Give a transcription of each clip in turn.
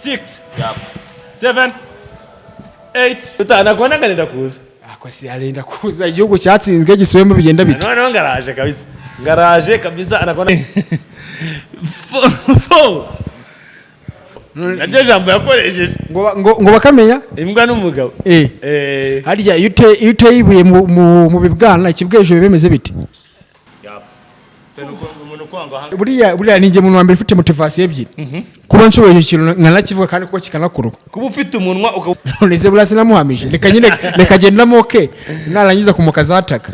6, 7, 8. Anakonda nganenda kuza. Ako si arenda kuza, igihugu cyatsinzwe gisubiyemo bigenda bite? Noneho ngaraje kabisa, ngaraje kabisa. Anakonda 4, naryo jambo yakoresheje. Ngo bakamenya imbwa n'umugabo. Eh. Eh. Harya iyo uteye ibuye mu bibwana, ikibwejo biba bimeze bite? Buriya ni njye muntu wa mbere ufite motivation ebyiri, kuba nshoboye icyo kintu nkanakivuga kandi kuko kikanakorwa. Kuba ufite umunwa ukaba None se buriya sinamuhamije? Reka nyine, reka genda moke, narangiza kumuka zataka.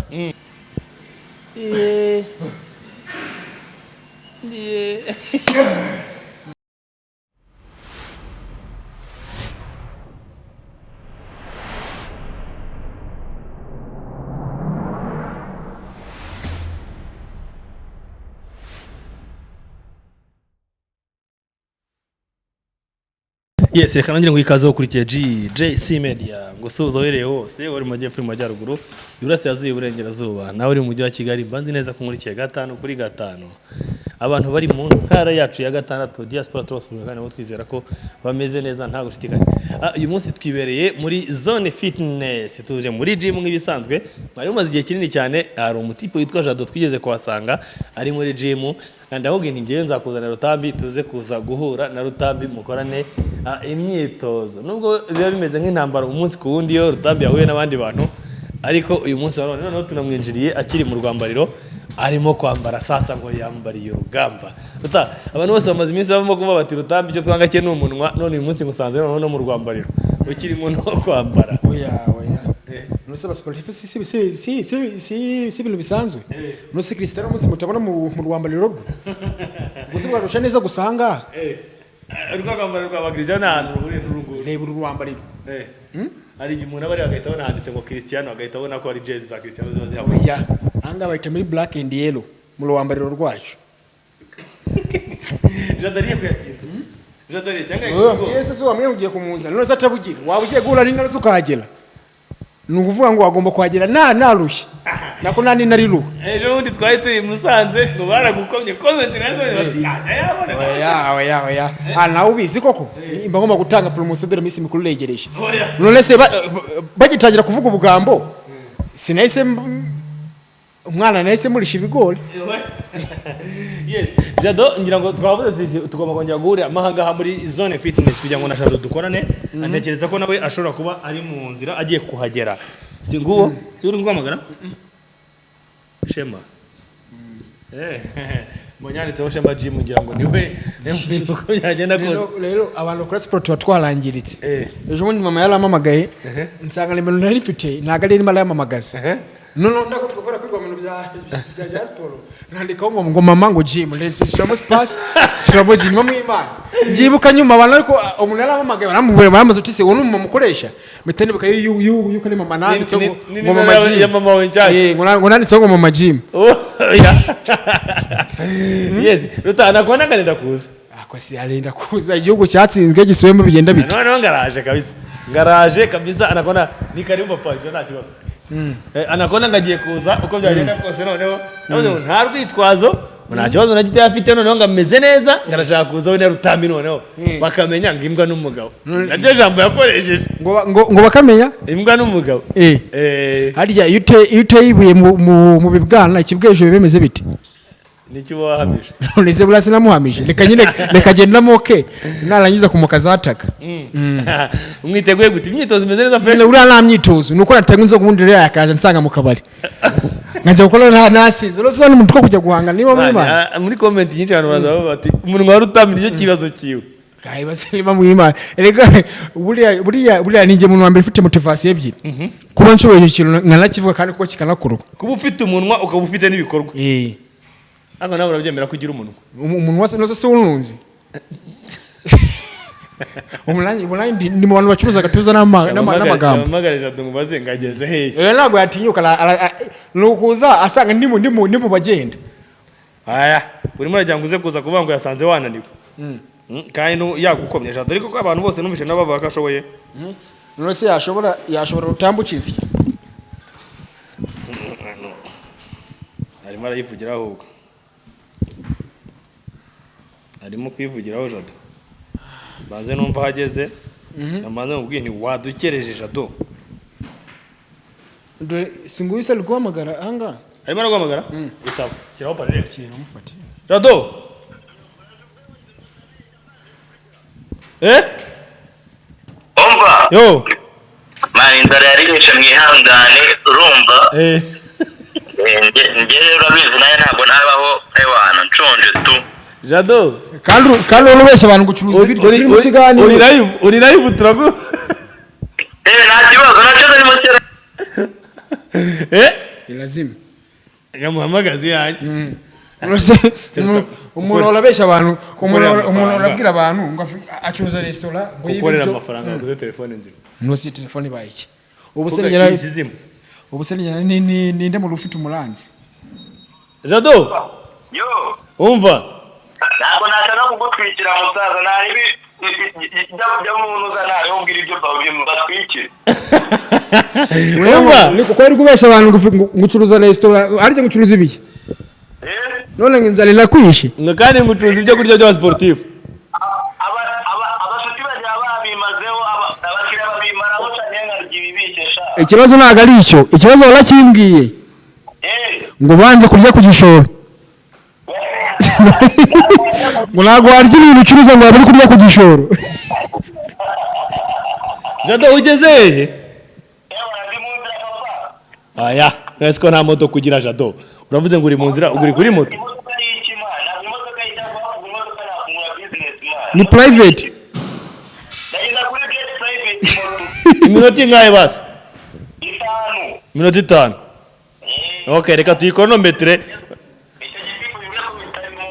Yes, reka nongere ngo ikaze ukurikiye GJC Media, ngo usuhuze uhereye hose, uri mu majyepfo, mu majyaruguru, iburasirazuba, iburengerazuba, nawe uri mu mujyi wa Kigali. Mbanzi neza ko nkurikiye gatanu kuri gatanu. Abantu bari mu ntara yacu ya gatandatu, diaspora, turabasuhuza kandi nabo twizera ko bameze neza, nta gushidikanya. Uyu munsi twibereye muri Zone Fitness, tuje muri gym nk'ibisanzwe. Mwari mumaze igihe kinini cyane. Hari umutipe witwa Jado twigeze kuhasanga ari muri gym, ndamubwira nti ngewe nzakuzanira Rutambi, tuze kuza guhura na Rutambi mukorane imyitozo, nubwo biba bimeze nk'intambara umunsi ku wundi iyo Rutambi yahuye n'abandi bantu. Ariko uyu munsi wa none noneho tunamwinjiriye akiri mu rwambariro, arimo kwambara sasa ngo yambariye urugamba. Ruta, abantu bose bamaze iminsi barimo kuvuga bati Rutambi icyo twanga cye ni umunwa. None uyu munsi musanze noneho no mu rwambariro ukirimo no kwambara. Oya, oya, none se abasportif si ibintu bisanzwe? None se Cristiano umunsi mutabona mu rwambariro rwe gusa bwarusha neza gusanga? Urwo rwambariro rwa Cristiano nta hantu ruhuriye n'urunguru. Reba uru rwambariro. Hari igihe umuntu aba areba agahita abona handitse ngo Cristiano, agahita abona ko ari jezi za Cristiano ziba zihabona. Oya, ahangaha bahita muri black and yellow mu rwambariro rwacu. Jadariye kuyatinda, Jadariye cyangwa Yesu se wamwe ugiye kumuzana, none se atabugira waba ugiye guhura n'intare zo ukahagera? Ni ukuvuga ngo agomba kuhagera nta narushye nako nta n'inariruha. Ejo bundi twari turi i Musanze ngo baragukomye comment nazo bati yajya yabona. Oya, oya, oya, ah, nawe ubizi koko imba ngomba gutanga promotion, dore iminsi mikuru iregereje. Oya. None se bagitangira kuvuga ubugambo sinahise umwana nahise murisha ibigori. Yes, Jado, ngira ngo twavuze tuti tugomba kongera guhurira ahangaha muri Zone Fitness kugira ngo na Jado dukorane. Ntekereza ko nawe ashobora kuba ari mu nzira agiye kuhagera. Si nguwo si uri guhamagara Shema? Mbonye yanditseho Shema Gym, ngira ngo niwe uko byagenda kose. Rero abantu bakora siporo tuba twarangiritse. Ejo bundi mama yarampamagaye, nsanga nimero nari mfite ntabwo ari irimo arampamagaza. None ndako tukakora kwirwa mu bintu bya siporo, nandikaho ngo mama, ngo gym, ndetse shyiramo space, shyiramo gym mu Imana. Byibuka nyuma abantu, ariko umuntu yarampamagaye, baramubwira, baramubaza uti se uwo ni umumama ukoresha? Mpita nibuka yuko ari mama nanditseho ngo Ni ngo mama nimero gym. ya mama wawe nshyashya. Ngo nanditseho ngo mama gym. Oh, yeah. Yes, Ruta, anakonda nganenda kuza. Ako si arenda kuza, igihugu cyatsinzwe gisubiyemo bigenda bite? Noneho ngaraje kabisa, ngaraje kabisa. Anakonda ni karibu papa, ibyo nta kibazo. Anakonda ngagiye kuza uko byagenda kose. Noneho navuze ngo nta rwitwazo, ngo nta kibazo na gito afite, noneho ngo ameze neza, ngo arashaka kuza we na Rutambi, noneho bakamenya ngo imbwa n'umugabo, naryo jambo yakoresheje. Ngo bakamenya imbwa n'umugabo. Eh. Eh. Harya iyo uteye ibuye mu bibwana, ikibwejo biba bimeze bite? Nicyo uba wahamije. None se buriya sinamuhamije? Reka nyine, reka genda moke, narangiza kumuka zataka. Mwiteguye gute? Imyitozo imeze neza, fresh? Nyine uriya nta myitozo, ni uko natanga inzoga, ubundi rero yakaje nsanga mu kabari nkajya gukora ntasinze. Rero sinabona umuntu two kujya guhangana niba muri Imana. Muri comment nyinshi abantu baza bavuga bati umunwa wa Rutambi nicyo kibazo cyiwe. Kayibaze niba mu Imana. Erega buriya ni njye muntu wa mbere ufite motivation ebyiri, kuba nshoboye icyo kintu nkanakivuga kandi kuko kikanakorwa. Kuba ufite umunwa ukaba ufite n'ibikorwa. Eh. Ariko nawe urabyemera ko ugira umunwa? Umuntu wese nose se wununze umunani ndi mu bantu bacuruza agatuza n'amagambo. Mpamagare Jado mubaze ngo ageze hehe. Oya, ntabwo yatinyuka, ni ukuza asanga ndi mu bagenda. Aya urimo uragira ngo uze kuza kuvuga ngo yasanze wananiwe, kandi yagukomye Jado, ariko ko abantu bose numvise nabo bavuga ko ashoboye. None se yashobora rutambuka inzira? Arimo arayivugiraho, ahubwo arimo kwivugiraho Jado. Mbanze numva ahageze, mbanze mubwiye nti wadukereje Jado. Dore singuyu se ari guhamagara ahangaha. Arimo araguhamagara, itaba, shyiraho parere. Kintu mufate. Jado, eh. Umva. Yo. Mani, inzara yarinyishe, mwihangane, urumva? Eh. Nge rero urabizi nawe, ntabwo nabaho ewana nshonje tu. Jado. Kandi uri ubeshya abantu gucuruza ibiryo turi mu kiganiro. Uri live, uri live, turagu Nta kibazo, nta kibazo, ni mu kera. Eh. Irazima. Ngamuhamagaze yanjye. Uretse umuntu urabeshya abantu, umuntu Gukorera umuntu amafaranga. urabwira abantu ngo acuruza resitora ngo Gukorera y'ibiryo. amafaranga waguze telefone nzima. Ntusi telefone ibaye iki ubu se? Kuko Nigera izizima. Ubu se nigera ninde muntu ufite umuranzi? Jado. Yo. Umva. Ntabwo nashaka kugutwikira musaza, naribi jya mu ntuza, ntariho mbwira ibyo batwikire. Umva. Ni kuko ari kubeshya abantu ngo ucuruza resitora, ariko ngo ucuruza ibiki? Eh. None ngo inzara irakwishe. Ngo kandi ngucuruza ibyo kurya by'abasportifu. Abashuti bagiye babimazeho, abakiriya babimaraho cyane, nkarya ibibishye sha. Ikibazo ntabwo ari icyo, ikibazo warakimbwiye. Eh. Ngo banze kurya ku gishoro, ngo ntabwo warya ibintu ucuruza ngo wabure kurya ku gishoro. Jado, ugeze hehe? Ewe, ndi mu nzira papa. Aya nasi ko nta modoka ugira Jado, uravuze ngo uri mu nzira, uri kuri moto. Imodoka y'iki man? Ntabwo imodoka y'icyago, imodoka nafungura business man. Ni private. Ndagenda kuri jet private moto. Iminota ingahe basi? 5. Iminota 5. Eh. Okay, reka tuyikoronometere. Icyo giti bivuge ko bitarimo.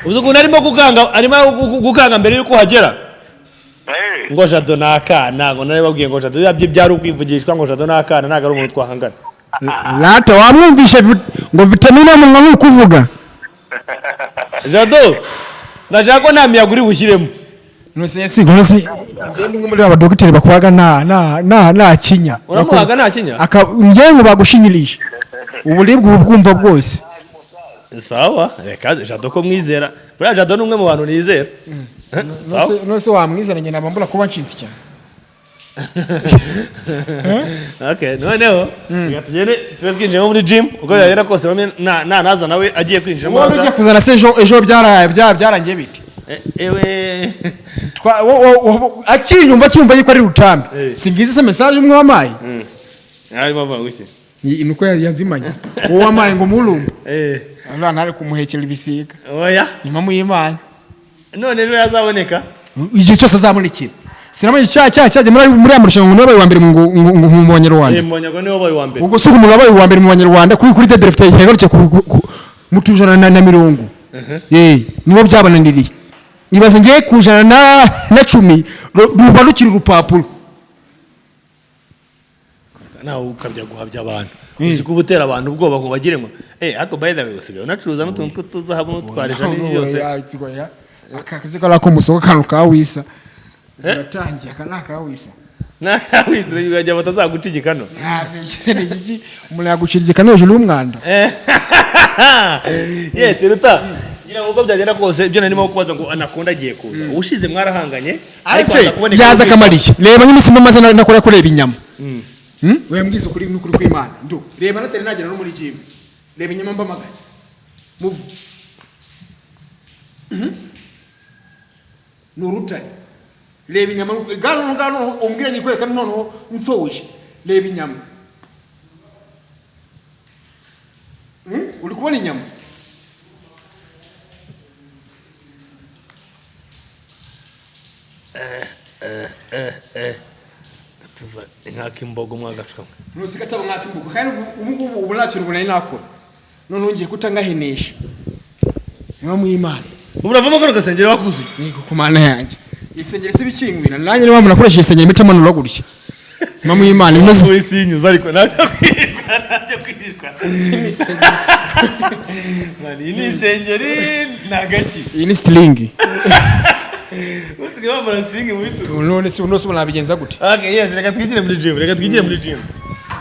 Uzi ukuntu arimo gukanga, arimo gukanga mbere y'uko uhagera. Eh. Ngo Jado ni akana, ngo nari babwiye ngo Jado yabye byari ukwivugishwa, ngo Jado ni akana, ntabwo ari umuntu twahangana. Rata wamwumvishe ngo vitamine y'umunwa ni ukuvuga. Jado, ndashaka ko nta miyaga uri bushyiremo. Nose si nose njye ndi umwe muri aba dogiteri bakwaga nta kinya. Uramuhaga nta kinya? Aka njye ngo bagushinyirisha uburibwe ubu bwumva bwose. Sawa, reka Jado ko mwizera, buriya Jado ni umwe mu bantu nizera. Sawa. Nose wamwizana njye naba mbura kuba nshinze cyane. Okay, noneho reka tugende tube twinjiyemo muri gym, uko byagenda kose bamwe na naza nawe agiye kwinjiramo. Uwo ugiye kuzana se ejo byaraye byarangiye bite? Ewe. Akinyumva cyumva yuko ari Rutambi. Eh. Singizi se message umwe wamaye. Arimo avuga gutya. Nuko yazimanye uwo wamaye ngo murumba. Eh. Abana ari kumuhekera ibisiga. Oya. Nyuma muyimana. None ejo yazaboneka? Igihe cyose azamurikira, sinamenye cya cya cyajya muri ya marushanwa ngo nabaye uwa mbere mu banyarwanda. Eh, Mbonyago niwe wabaye uwa mbere. Ubwo si umuntu wabaye uwa mbere mu banyarwanda kuri deadlift yagarutse mu 120, eh, nibo byabananiriye. Ibaze ngiye ku 110, ruba rukiri urupapuro. Nawe ukabya guhabya abantu, uzi ko utera abantu ubwoba ngo bagire ngo eh, ariko by the way usigaye unacuruza n'utuntu tw'utuzahabu n'utwarisha n'ibindi byose. Akazi kari ako musoka, akantu ka wisa uratangiye, aka ni akawisa. Nakawisa ukajya batazaguca igikano. Ntabwo ni iki, umuntu yagucira igikano hejuru y'umwanda. Yes, Ruta, ngira ngo uko byagenda kose ibyo narimo kubaza ngo Anaconda agiye kuza, ubushize mwarahanganye, ariko ese aza kuboneka. Yaza akamariye, reba nk'iminsi maze nakora kureba inyama. We mbwiza ukuri n'ukuri kw'Imana ndo reba natari nagera no muri gym, reba inyama mbamagaze muvu. Ni urutare, reba inyama gano gano, umbwira nyikwereka noneho nsoje, reba inyama. Uri kubona inyama? Tuza nk'ak'imbogo mwagacukamwe. Nusika cyaba mwakimbuka kandi ubu ngubu ubu nta kintu ubu nari nakora, none ngiye kutangahenesha niba mu Imana. Ubu uravamo kano gasengero wakuzuye. Yego, ku Mana yanjye, isengeri si bikingwira nanjye, niba munakoresheje isengeri mpita manura gutya, niba mu Imana imeze. Wowe sinyuza, ariko nabyo kwirirwa, nabyo kwirirwa. Man, iyi ni isengeri ni agaki? Iyi ni sitiringi. Usigaye wambara string mu bitugu. None se ubu nabigenza gute? Okay, yes, reka twigire muri gym, reka twigire muri gym.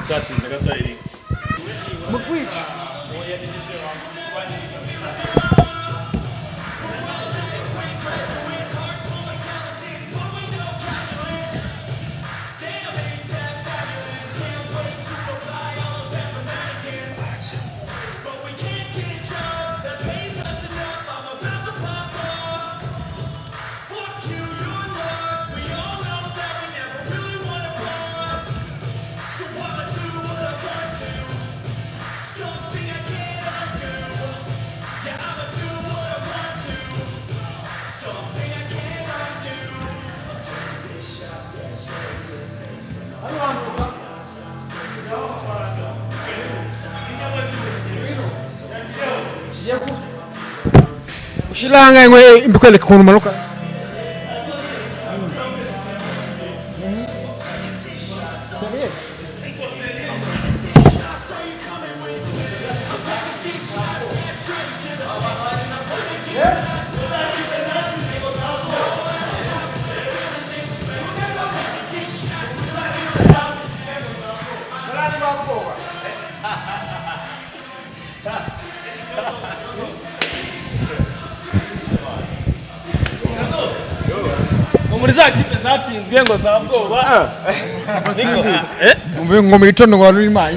Twatinze gato iri. Mu kwica. Ushiranga ngwe mbikwereka ukuntu umanuka. Muri za kipe zatsinzwe ngo za bwoba. Umve ngo mu gitondo ngo waruri imana.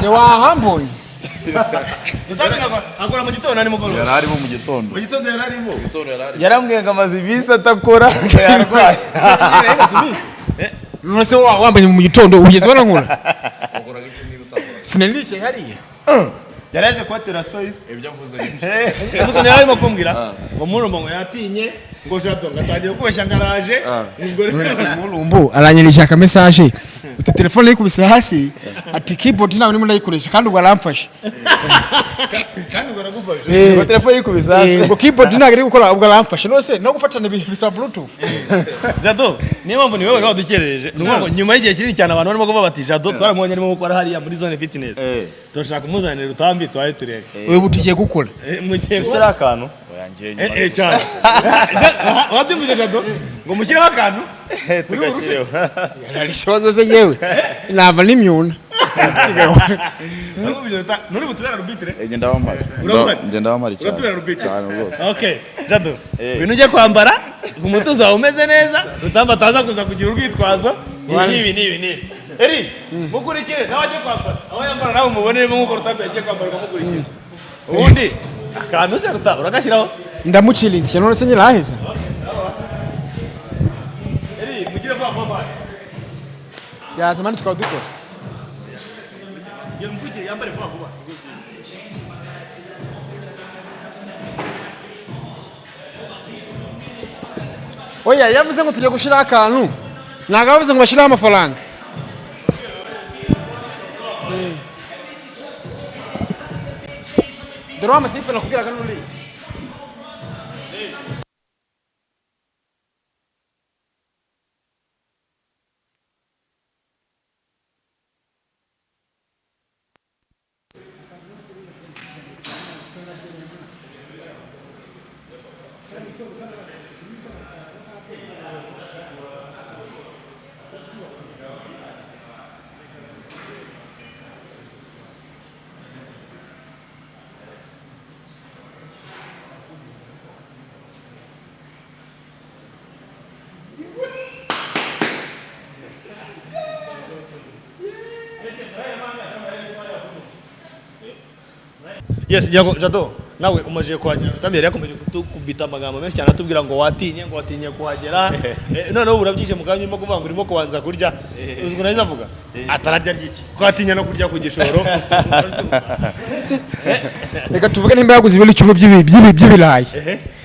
Ye wahambuye. Akora mu gitondo na nimugoroba. Yari arimo mu gitondo. Mu gitondo yari arimo. Yarambwiye ngo amaze iminsi atakora ngo yarwaye. None se wambaye mu gitondo ugeze banankura? Sinari nicaye hariya. Yaraje kubatera stories. Ibyo avuze Uzi ukuntu yari arimo kumbwira ngo murumva ngo yatinye ngo Jado ngatangiye kubeshya ngaraje ubwo rero Murumbu aranyereje aka message. Uti telefone yikubise hasi ati keyboard ntabwo ndimo ndayikoresha kandi ubwo aramfashe. Kandi ubwo aragufashe. Ngo telefone yikubise hasi. Ngo keyboard ntabwo iri gukora ubwo aramfashe. None se no gufatana bisa bluetooth. Jado niyo mpamvu ni wowe wari wadukerereje. Ni ukuvuga ngo nyuma y'igihe kinini cyane abantu barimo kuvuga bati Jado twaramubonye arimo gukora hariya muri zone fitness. Turashaka kumuzanira Rutambi tuhaye turebe. Ubu tugiye gukora. Mu gihe Ese ari akantu? Cyane. Wabyumvise Jado ngo mushyireho akantu Tugashyireho. Hari ikibazo se yewe. Nava n'imyuna. Nuri butubera arbitre. Ngenda wamara. Ngenda wamara cyane. Uratubera arbitre. Cyane rwose. Okay, Jado. Ibintu ujye kwambara umutuzo wawe umeze neza, Rutamba ataza kuza kugira urwitwazo. Ibi nibi nibi. Eri, mukurikire nawe ajye kwambara. Aho yambara nawe umuboneremo nkuko Rutamba yagiye kwambara ukamukurikira. Ubundi akantu se Rutamba uragashyiraho. Ndamucirinze none se nyiraheza. Eri, mugire vuba vuba. Yaza mani tukaba dukora. Gira umukurikire yambare vuba vuba. Oya yavuze ngo tujye gushira akantu. Ntabwo bavuze ngo bashiraho amafaranga. Dore wa matipe nakubwiraga n'uriya. Yes, Jado, nawe umaje kuhagera. Rutambi yari yakomeje kutukubita amagambo menshi cyane atubwira ngo watinye, ngo watinye kuhagera. Noneho urabyije mu kanya urimo kuvuga ngo urimo kubanza kurya. Uzi ukuntu ahise avuga? Atararya ryiki? Ko atinya no kurya ku gishoro. Reka tuvuge nimba yaguze ibiro 10 by'ibirayi.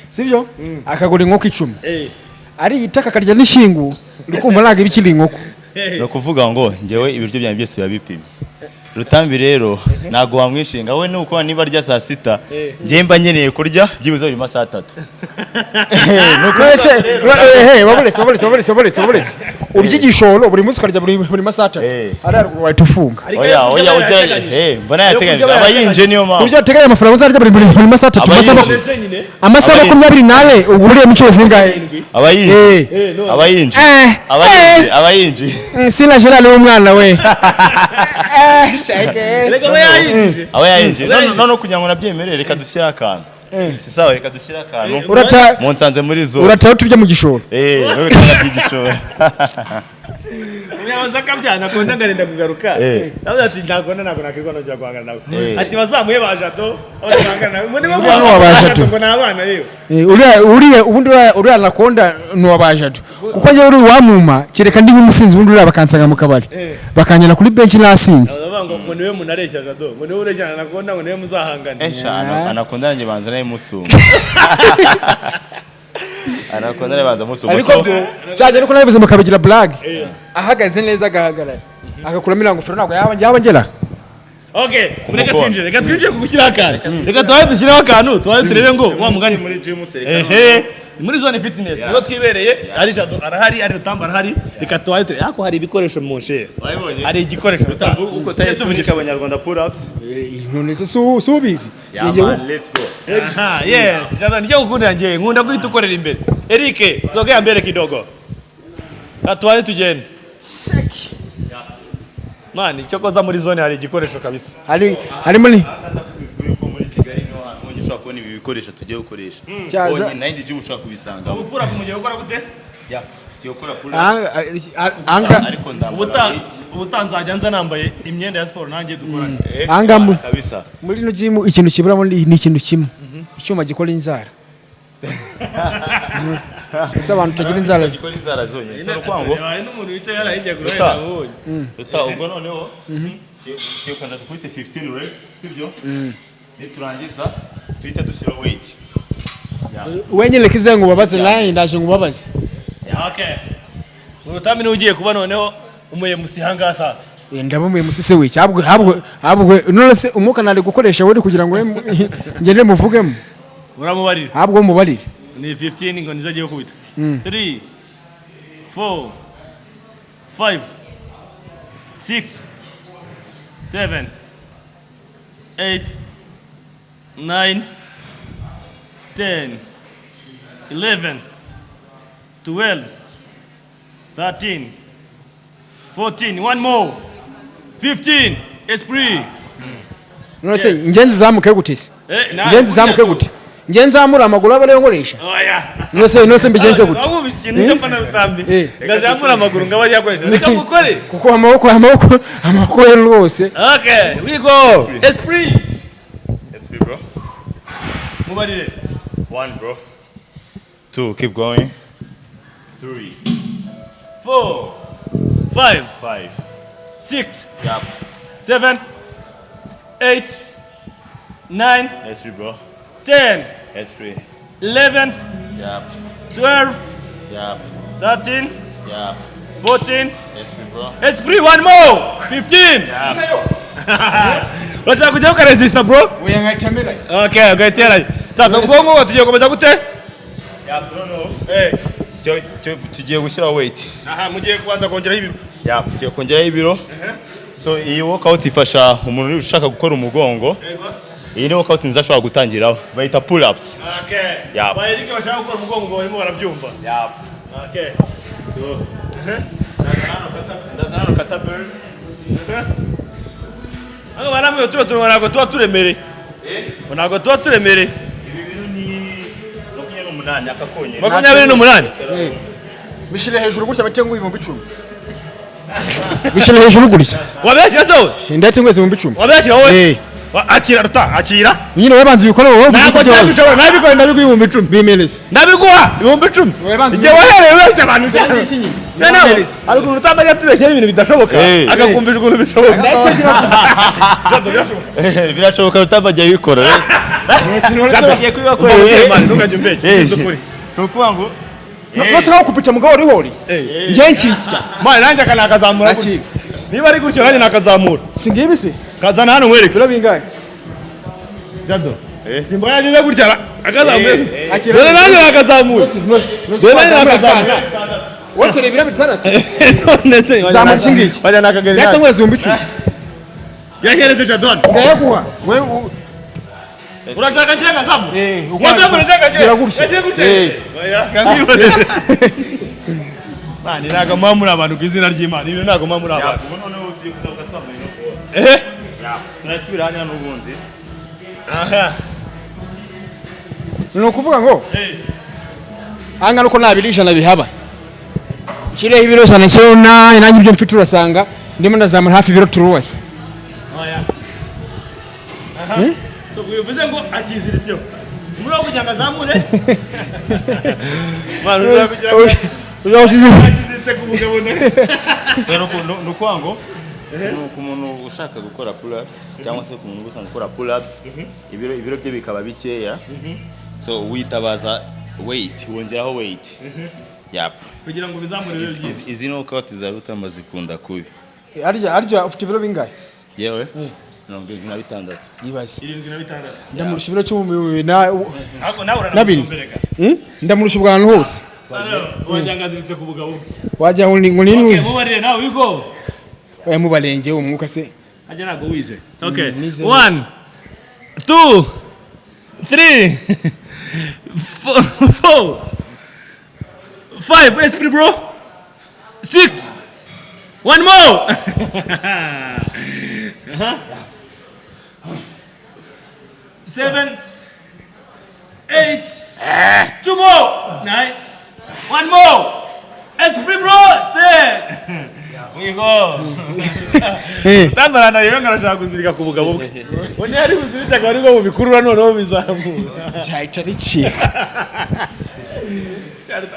Sibyo? Akagura inkoko 10. Ari itaka akarya n'ishingu, uri kumva ntabwo ibikiri inkoko. Ni ukuvuga ngo njyewe ibiryo byanjye byose biba bipimye. Rutambi rero ntago wamwishinga we nuko niba arya saa sita njye mba nkeneye kurya byibuze buri masaha 3. Nuko ese waburetse urya igishoro buri munsi ukarya buri masaha 3. Ari haruguru wahita ufunga. Oya oya ujya mbona yateganyije aba yinje niyo mpamvu. Kurya wateganya amafaranga uzarya buri masaha 3 amasaha 24 ubu uriyemo inshuro zingahe? Aba yinje. Aba yinje. Aba yinje. Sina Gerard w'umwana we. Reka aba yayinjije. Aba yayinjije. None kugira ngo nabyemerere reka dushyire akantu. Si sawa reka dushyire akantu. Munsanze muri zo. Urataho tujya mu gishoro. None tujya gishoro. Umuyobozi akabyana akunda ngarenda kugaruka. Navuze ati ntakunda ntabwo nakirwa nongera guhangana nawe. Ati bazamuye ba Jado abazahangana nawe. Ngo nibo ba Jado ngo ni abana yewe. Uriya ubundi uriya anakonda ni uwa ba Jado. Kuko njye uri uwamuma kereka ndi nk'umusinzi ubundi uriya bakansanga mu kabari. Bakanjyana kuri bench nasinze. Baravuga ngo niwe munareshya Jado, ngo niwe ureshya anakonda ngo niwe muzahangana. Anakonda nanjye banza nawe musumba. Anakonda nawe banza musumba. Ariko cyaje nuko nabivuze mukabigira blague. Ahagaze neza agahagarara. Agakuramo ingofero ntabwo yaba ngera. Okay, reka Umukono. twinjire, reka twinjire ku gushyiraho akantu. Reka tubaye dushyireho akantu, tubaye turebe ngo wa mugani. Muri gym sereka. Ehe, ni muri Zone Fitness niho twibereye, ari Jado arahari, ari Rutamba arahari, reka tubaye turebe. Ariko hari ibikoresho mu nshe. Wabibonye? Hari igikoresho Rutamba. Uko taye tuvugisha abanyarwanda pull ups. None se si ubizi? Yeah Njye man, let's go. Aha, yes, Jado nicyo gukundira njye, nkunda guhita ukorera imbere. Eric, sogea mbere kidogo. Katubaye tugende. Man, icyo koza muri zone hari igikoresho kabisa. Hari harimo ni Yuko muri Kigali niho hantu honyine ushobora kubona ibi bikoresho tugiye gukoresha. Cyaza- Honyine, nta yindi gym ushobora kubisangamo. Ubupfura ku mugihe ukora gute? Yeah, tugiye gukora pull ups. Anga Ariko ndambara Ubutaha weight. ubutaha nzajya nza nambaye imyenda ya siporo nanjye dukorane. Anga Kabisa. muri ino gym ikintu kiburamo ni ikintu kimwe, icyuma gikora inzara. Ese abantu tutagira inzara? Gikora inzara zonyine. So nukuvuga ngo Hari n'umuntu wicaye hariya hirya kure Ruta. nabonye. Ruta, ubwo noneho tugiye kubanza dukubite 15 reps, sibyo? Niturangiza tuhite dushyira weight. Wenyine reka ize ngo ubabaze, nawe ndaje ngo ubabaze. Okay. Urutambi niwe ugiye kuba noneho umu MC hangaha sasa. Ndabumuye musise we cyabwe habwe habwe. None se umwuka nari gukoresha wari kugira ngo ngende muvugemo? Uramubarira. Habwo mubarire. Ni 15 ngo nizo agiye gukubita. 3, 4, 5, 6, 7, 8, 9, 10, 11, 12, 13, 14, one more, 15, esprit. None se ngenzi zamuke gute se? Eh, Ngenzi zamuke gute? Ngenzi zamura amaguru aba ariyo nkoresha? Oya. None se mbigenze gute? Wamwumvise ikintu cyo mfana Rutambi? Eh. Ngazamura amaguru ngo abe yakoresha. Reka mukore. Kuko amaboko yo rwose. Okay, we go. Esprit. SP bro. Mubarire. One bro. Two, keep going. Three, 4, 5, five. 6, Yep. 7, 8, 9, SP bro. 10, SP. 11, Yep. 12, Yep. 13, Yep. 14. SP bro. Esprit, one more. 15. Urashaka kujya ukaresista bro? Oya, nkayitamira. Okay, ugahitera. Sasa ubwo ngubu tugiye gukomeza gute? Yep, no no. Eh. Tugiye gushyira weight. Aha, mugiye kubanza kongeraho ibiro. Yep, tugiye kongeraho ibiro. So iyi workout ifasha umuntu ushaka gukora umugongo. Iyi ni workout nziza ashobora gutangiraho. Bayita pull ups. Okay. Yeah. Ba Eric bashaka gukora umugongo barimo barabyumva. Yep. Okay. So ndazana hano kettlebells. Hano baramwe tuba tuntu ntabwo tuba turemereye. Ntabwo tuba turemereye. Ibi biro ni 28 aka konyine. 28. Bishyire hejuru gutya batenguye 10,000. Bishyire hejuru gutya. Wabeshyira se wowe? Ndatenguye 10,000. Wabeshyira wowe? Eh. Akira Ruta, akira. Nyine webanza ubikore wowe uvuze Ntabwo ko byawe. nabishobora, nabikora ndabiguha 10,000. Bimereze. Ndabiguha 10,000. Webanza Igihe wahereye wese abantu Byari iki nyine? Noneho Bimereze. hari ukuntu Rutamba ajya atubeshyera ibintu bidashoboka Eh. agakumvisha ukuntu bishoboka. Ndategera. Jado, birashoboka. Birashoboka, Rutamba ajya abikora. None Agiye kubibakorera. Man, ntukajye umbeshya, Eh. uzi ukuri. Ni ukuvuga ngo se nkaho kupita mugabo uri hori. Njye nshyisya. Man, nanjye aka nakazamura gutya. Akira. Niba ari gutyo nanjye nakazamura. Si ngibi se? Kazana hano nkwereke. Biro bingahe? Jado. Simba yagize gutya akazamuye. Akira. Dore nanjye nakazamura. Dore nanjye nakazamura. Wotere ibiro 6. None se Zamura iki ngiki. Bajya nakagera. Ndatenguye 10,000. Yahereze Jado hano. Ndayaguha. Wewe Urashaka kiriya kazamu? Eh, Wazamura kiriya Gira gutya. Yagiye gutya. Eh. Oya, kamwibonere. Man, ntabwo muba muri abantu ku izina ry'Imana. Ibi ntabwo muba muri abantu. ubu noneho ugiye kuzamuka twambaye no kuba. Eh? Turasubira hano n'ubundi. Aha. Ni ukuvuga ngo Eh. angana uko nta biro 100 bihaba, nshyireho ibiro 100, nshyireho nanjye ibyo mfite, urasanga ndimo ndazamura hafi ibiro turuwase. Oya. Aha. So bivuze ngo akiziritseho. Muri wo kugira ngo azamure. Man, ushaka kugira ngo akiziritse ku mugabo nawe. So ni ukuvuga ngo ni ku muntu ushaka gukora pull ups cyangwa se ku muntu usanzwe ukora pull ups, ibiro bye bikaba bikeya, so witabaza weight, wongeraho weight. Yep. Kugira ngo bizamure ibiro byiza. Izi ni workout za Rutamba zikunda kubi. Harya ufite ibiro bingahe? Yewe 76. Ibaze. 76. Ndamurusha ibiro cumi na Ariko nawe nabiri. uranamusumbereka. Ndamurusha ubwantu hose. Wagira ku bugabo bwe. Wajya ngo ni ngo ni Okay, mubarire nawe wigo. Oya, mubarenge umwuka se. Ajya ntabwo wize. Okay. Nize. 1 2 3 4 4 5, esprit bro, 6, one more. 7, 8, two more, 9, one more, esprit bro, 10. We go. Tambarana yewe ngo arashaka kuzirika ku bugabo bwe. Undi ari buzirike akaba aribwo bubikurura noneho bizamura. Cyahita ricika.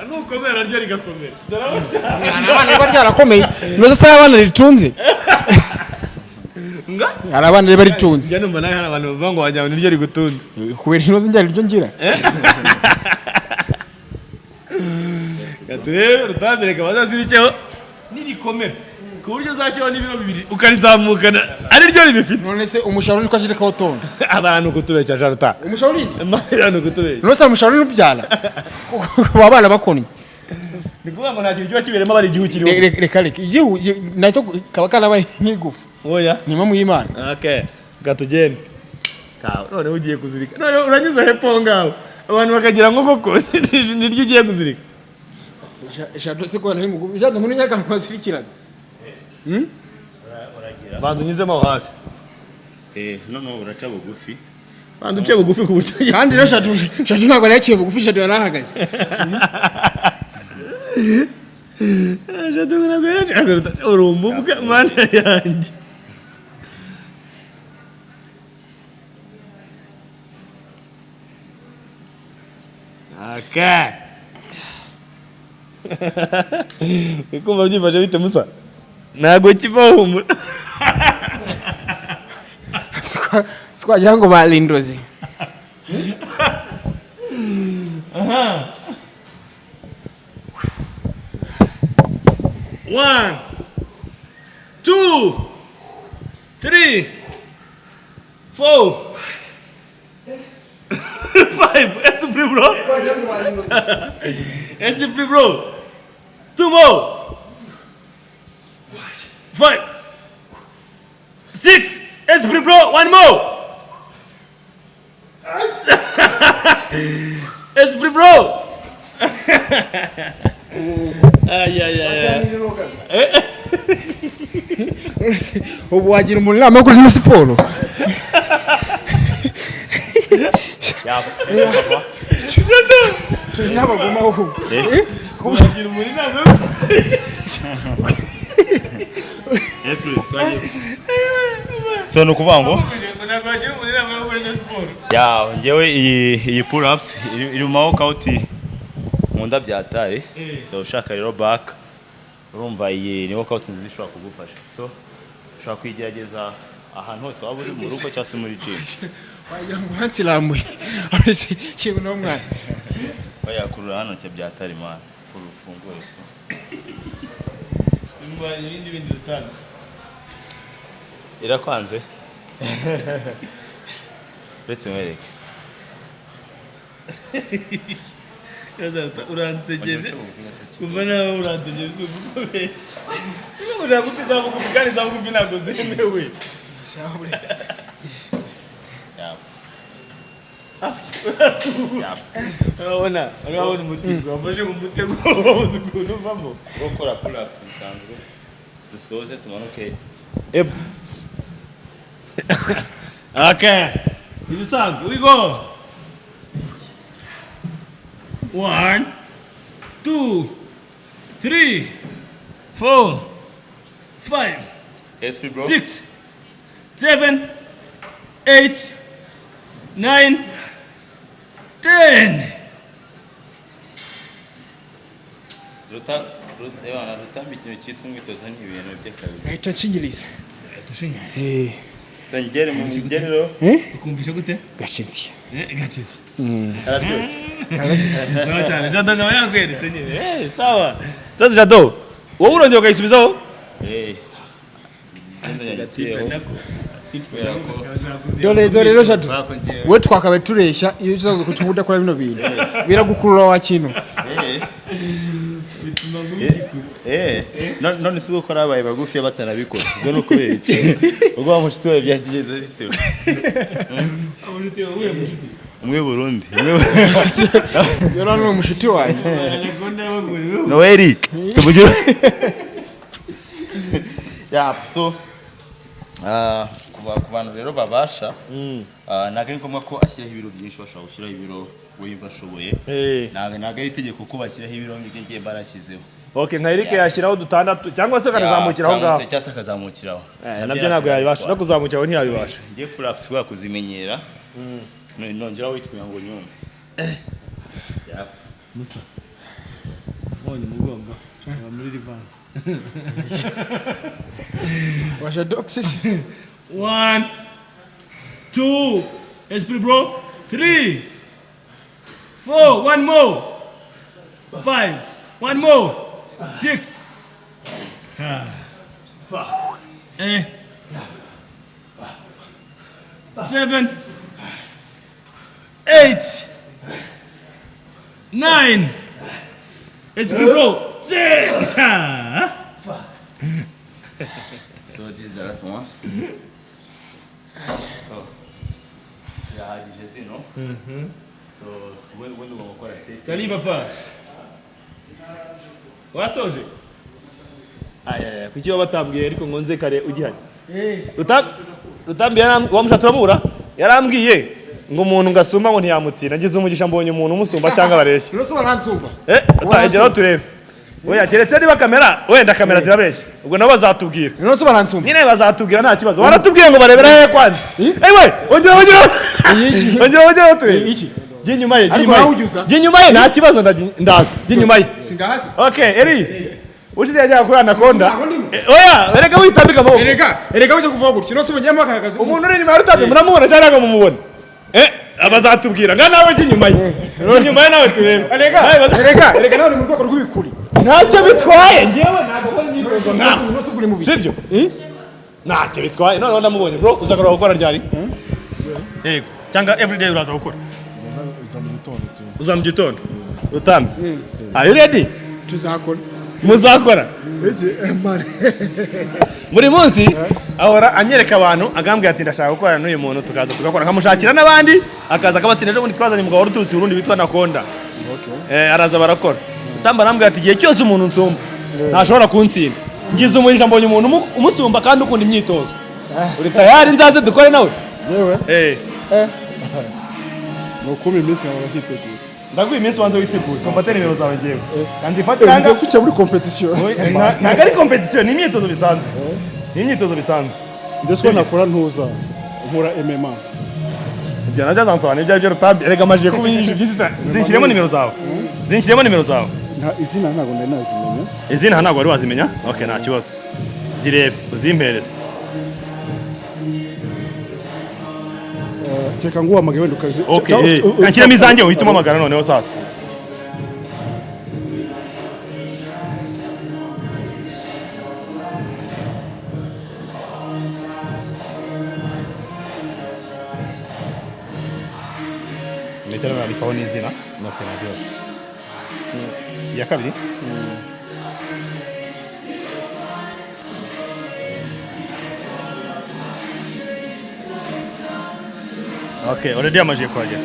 Nukomera ryo rigakomera. Dore aho cyane. Abana riba ryarakomeye noze se abana ritunze. Nga? Hari abana riba ritunze. Njya numva nawe hari abantu bavuga ngo wagira ngo niryo rigutunze. Kubera inoze njyana iryo ngira. Reka turebe rutambireka bazazirikeho nirikomera ku buryo uzacyeho n'ibiro 2 ukarizamukana ari ryo ribifite. None se umushahara niko ashirikaho tona? Abantu kutubeshya Jaruta. Umushahara urinde. Abantu kutubeshya. None se umushahara urubyara kuba abana bakonnye? Ni ukuvuga ngo nta kintu kiba kibereyemo abari igihu kiriho. Reka reka, igihu nacyo kaba karabaye nk'igufu. Oya. Ni impamo y'Imana. Okay, reka tugende. Kawe noneho ugiye kuzirika. Noneho uranyuze hepfo aho ngaho. Abantu bakagira ngo koko niryo ugiye kuzirika. Jado se ko nari mugufi? Jado nkuru nyaka bazirikiraga. Banza unyuzemo aho hasi. Noneho uraca bugufi. Banza uce bugufi ku buryo. Kandi rero Jado Jado ntabwo yari yaciye bugufi, Jado yarahagaze. Jado ntabwo yari uri umubwa mana yanjye. Okay. Ukumva byifashe bite Musa? Ntabwo kivaho humura. Twagira ngo barindoze. 1 2 3 4 5. Esprit bro. Esprit bro. 2 more. 5 6. Esprit bro. 1 more. Esprit bro. Ay, ay, ay, ay. Ubu wagira umuntu inama yo kuri siporo? Turi n'abagoma ahubwo. Wagira umuntu inama yo So ni ukuvuga ngo ntabwo wagira umuntu inama yo gukora siporo. Ya, njyewe iyi pull ups iri mu ma workout nkunda byataye. So ushaka rero back, urumva iyi ni workout nziza ishobora kugufasha. So ushobora kuyigerageza ahantu hose waba uri mu rugo cyangwa se muri gym. Wagira ngo umunsi irambuye kintu n'umwana. Oya, kurura hano cyo byatari man. Kurura ufungure tu. Ibindi bindi rutanga. Irakwanze. Uretse mwereke. Uransegeje. Kuva nawe uransegeje si ukubeshya. Niba ushaka guca iza bugufi kandi iza bugufi ntabwo zemewe. Urabona, urabona umutego wafashe mu mutego wabuze ukuntu uvamo. Gukora pull ups bisanzwe. Dusoze tumanuke. Epfo. Okay. Ibisanzwe, we go. 1 2 3 4 5 Esprit bro. 6 7 8 9 10. Ruta ruta ebana rutamba ikintu cyitwa umwitozo ni ibintu by'akazi. Ngahita nshingiriza. Ngere mu ngerero. Ukumvisha gute? Gashinzi. Gacezi. Araryoshye. Sawa cyane. Jado nawe yakweretse nyine. Sawa. Sasa Jado, wowe urongera ukayisubizaho? Eh. Ngenda yagisiyeho. Kubera ko Dore rero Jado, kubera ko njyewe we twakabaye tureshya iyo uzaza kucyumva udakora bino bintu biragukurura wa kintu. None si uko abaye bagufi batanabikora, ubwo ni ukubera iki? Ubwo wa mushuti wawe byagenze bitewe umwe Burundi Yora ni umushuti wanjye. No Eric tuvugire. Yeah, so ku bantu rero babasha, ntabwo ari ngombwa ko ashyiraho ibiro byinshi, bashobora gushyiraho ibiro we bashoboye. Ntabwo ari itegeko ko bashyiraho ibiro ngibyo ngiye barashyizeho. Okay, nka Eric yashyiraho dutandatu cyangwa se akanazamukiraho ngaho. Cyangwa se akazamukiraho. Nabyo ntabwo yabibasha, no kuzamukiraho ntiyabibasha. Ngiye pull-ups kubera kuzimenyera, nongeraho witwa ngo nyumve. Musa mbonye umugongo aba muri rivanse. Wa Jado sisi. 1 2 Esprit bro, 3 4 1 more, 5 1 more, 6 7 8 9 Esprit bro, 10. So this is the last one. So birahagije zino. So we ugomba gukora set. Salut papa. Wasoje? Aya, kuki waba batambwiye ariko ngo nze kare ugihari? Rutambi wamusha turamubura? Yarambwiye ngo umuntu ngasumba ngo ntiyamutsinda. Ngize umugisha mbonye umuntu umusumba cyangwa bareshya. Rero baransumba. Utageraho turebe. Oya, keretse niba kamera, wenda kamera zirabeshya. Ubwo nabo bazatubwira. Rero baransumba. Nyine bazatubwira nta kibazo. Waratubwiye ngo barebera hehe kwanza? Ewe, ongera ongera. Ongera ongera turebe. Iki? Jya inyuma ye, jya Ariko inyuma ye. nawe ujya uza? Jya inyuma ye nta kibazo ndaza. Jya inyuma ye. Singahasi. Okay, Eri. Ushize yajyaga kuri Anaconda. Aho ndimo. Oya, erega witambika amaboko. Erega ujya kuvuga gutyo. Nose mujyamo akagazi. Umuntu uri inyuma ya Rutambi muramubona cyangwa ntabwo mumubona? Abazatubwira. Nga nawe jya inyuma ye. Jya inyuma ye nawe turebe. Erega erega nawe uri mu rwego rw'ibikuri. Ntacyo bitwaye. Njyewe ntabwo nkora imyitozo nawe. Nose uri mu biki? Sibyo? Ntacyo bitwaye. Noneho ndamubonye. Bro, uzagaruka gukora ryari? Yego. Cyangwa everyday uraza gukora? Uza mu gitondo. Rutambi. Are you ready? Tuzakora. Muzakora. Buri munsi ahora anyereka abantu agambwira ati ndashaka gukorana n'uyu muntu, tukaza tugakora, nkamushakira n'abandi akaza akabatsinda. Ejo bundi twazanye umugabo wari uturutse i Burundi witwa Nakonda. Araza barakora. Rutambi arambwira ati igihe cyose umuntu nsumba ntashobora kuntsinda. Ngize umugisha mbonye umuntu umusumba kandi ukunda imyitozo. Uri tayari nzaze dukore nawe? Yewe. Ni ukuma iminsi yawe nkitegura. Ndaguha iminsi wanze witeguye. Komfate nimero zawe ngewe. Kandi ifate Ngiye kuca muri competition. Ntabwo ari competition, ni imyitozo bisanzwe. Ni imyitozo bisanzwe. Ndetse ko nakora ntuza nkora MMA. Ibyo nabyo azansobanurira ibyo aribyo Rutambi. Erega amajije kuba inyinshi byinshi cyane. Zinshyiremo nimero zawe. Zinshyiremo nimero zawe. Nta izina ntabwo nari nazimenya. Izina ntabwo wari wazimenya? Okay, nta kibazo. Zirebe, uzimpereze. Kereka nguhamagaye wenda ukazi. Okay, kanshyiramo izanjye uhite umpamagara noneho sasa. Metero nandikaho n'izina. Okay, nta kibazo. Iya kabiri? Okay, already amajije kuhagera.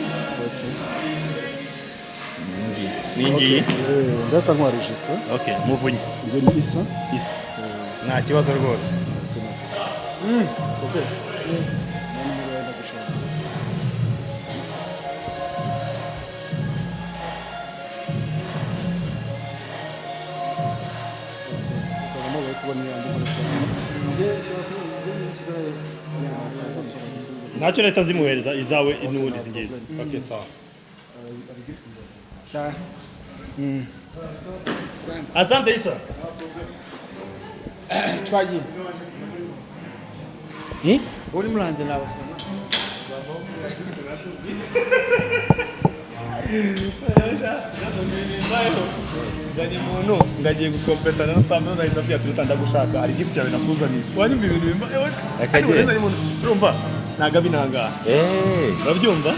Ni ngiyi. Ndata nkwarejise. Okay, muvunyi. Nge ni Isa. Isa. Nta kibazo rwose. Okay. Ntacyo leta zimuhereza izawe n'ubundi zingizi. Okay, sawa. Sawa. Asante Isa. Twagiye. Uri muranze nabo. Nzanye umuntu ngagiye gukompetana na Samba, nahita abwira ati: "Ruta, ndagushaka, hari gift yawe nakuzaniye." Wanyumva ibintu bimba. Akagera. Nzanye umuntu, urumva ntabwo abinangaha, urabyumva?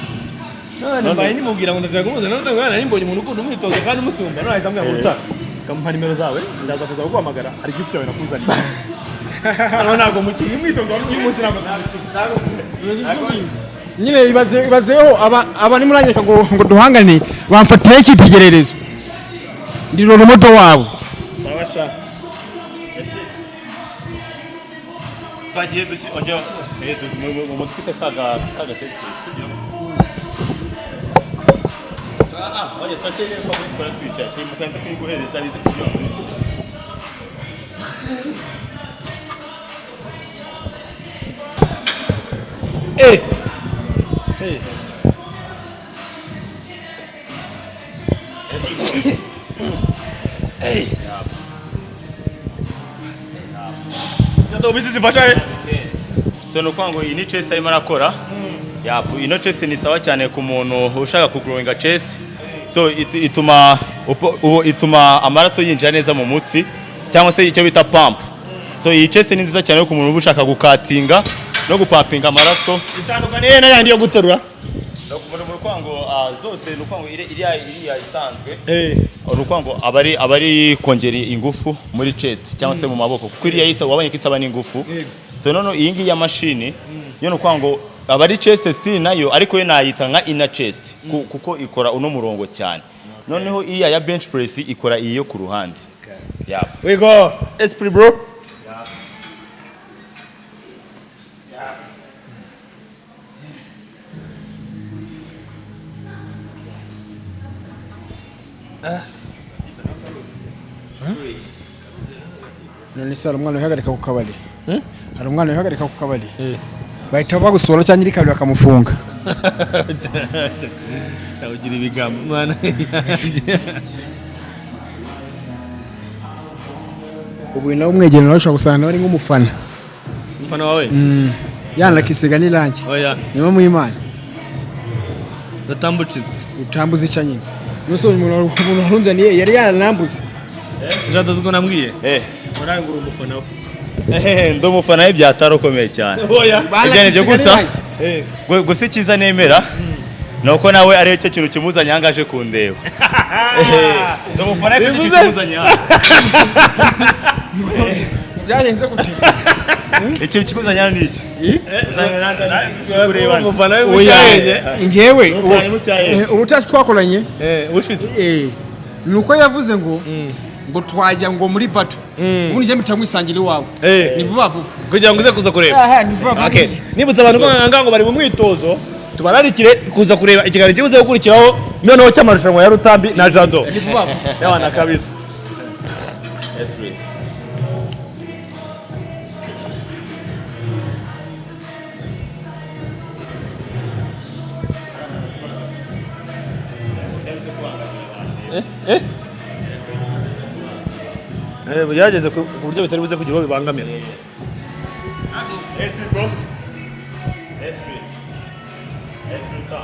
None mbaye nimubwira ngo ndashaka kumuzana, none ngo nari mbonye umuntu ukunda umwitozo kandi umusumba, none ahita ambwira ngo: "Ruta, kamuha nimero zawe, ndaza kuza kuguhamagara, hari gift yawe nakuzaniye." Noneho ntabwo mukiri umwitozo w'uyu munsi, ntabwo mukiri. Nyine ibaze, ibazeho aba nimuranyeka ngo duhangane, bamfatiraho icyitegererezo, ndi role model wabo. Sawa sha. Twagiye duki ongera mu mutwite kaga tete, sibyo? Ah, oya, twakeye ko muri twara twicaye turi mukanze kuyiguhereza bize kugira ngo. Bizi zifasha he? So ni ukuvuga ngo iyi ni chest arimo arakora. Yap, ino chest ni sawa cyane ku muntu ushaka kugrowinga chest. So ituma ituma amaraso yinjira neza mu mutsi, cyangwa se icyo bita pump. So iyi chest ni nziza cyane ku muntu uba ushaka gukatinga no gupampinga amaraso. Itandukaniye n'ayandi yo guterura? No, mu ukuvuga ngo zose ni ukuvuga ngo iriya isanzwe, ni ukuvuga ngo aba ari kongera ingufu muri chest cyangwa se mu maboko, kuko iriya yisa wabonye ko isaba n'ingufu. So none iyi ngiyi ya mashini yo ni ukuvuga ngo aba ari chest still nayo, ariko yo nayita nka inner chest, kuko ikora uno murongo cyane. Noneho iriya ya bench press ikora iyi yo ku ruhande. Yeah. We go, esprit bro. None se hari umwana wihagarika ku kabari? Hari umwana wihagarika ku kabari, bahita bagusohora cyangwa nyiri kabari bakamufunga. Ugira ibigambo mwana. Ubu nawe umwegera, nawe ushobora gusanga nawe ari nk'umufana. Umufana wawe? Yanakisiga n'irangi. Oya. Niba mu Imana. Ndatambucitse. Utambuze icyo nyine? Nuse umuntu warunzaniye yari yaranambuze. Jado, uziko nambwiye? Eh. Urangura umufana we. Ehehe, ndi umufana we byatari ukomeye cyane. Oya. Ibyo ni byo gusa. Eh. Gusa icyiza nemera ni uko nawe ari cyo kintu kimuzanye aha ngaha aje kundeba. Ehe, ndi umufana we kuko icyo kimuzanye hano. Byagenze gute? Ikintu kimuzanye hano ni iki? Kureba. Umufana we. Oya. Mucyahenge. Njyewe Umufana mucyahenge. Ubutasi twakoranye, Eh, ushize. Ni uko yavuze ngo twajya ngo muri bato, ubundi njye mpita nkwisangira iwawe. Eh. Ni vuba vuba. Kugira ngo uze kuza kureba. Aha, ni vuba vuba. Okay. Nibutsa abantu ko ngaha ngo bari mu mwitozo, tubararikire kuza kureba ikiganiro kibuze gukurikiraho noneho cy'amarushanwa ya Rutambi na Jado. Ni vuba vuba. Y'abana kabisa. Esprit. Eh, bugerageze ku buryo bitari buze kugira uwo bibangamira. Esprit bro. Esprit. Esprit ta.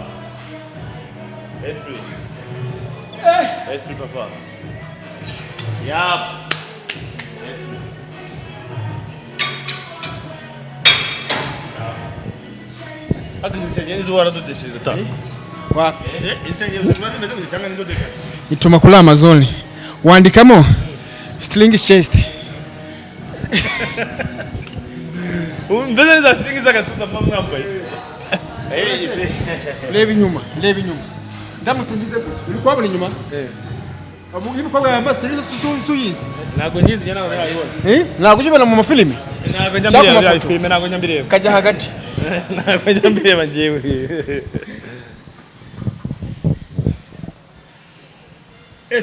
Esprit. Esprit papa. Yap. Esprit. Ariko izi nsengeri zo waradodesheje ta? Wa- Eh, insengero ziba zimeze gutya cyangwa n'indodesha? Ituma kuri Amazon, wandikamo string chest. Ubu mbese ni za string z'agatuza muba mwambaye? Reba inyuma, reba inyuma. Ndamutse ngize gutya, uri kuhabona inyuma. Ubu iyo umukobwa yambaye string suyizi? Ntabwo nyizi, njye ntabwo nabibona. Eh, ntabwo ujya ubona mu mafilimi? Ntabwo njya Cyangwa ku mbireba bya mafoto. filime, ntabwo njya mbireba. Kajya hagati. Ntabwo njya mbireba njyewe.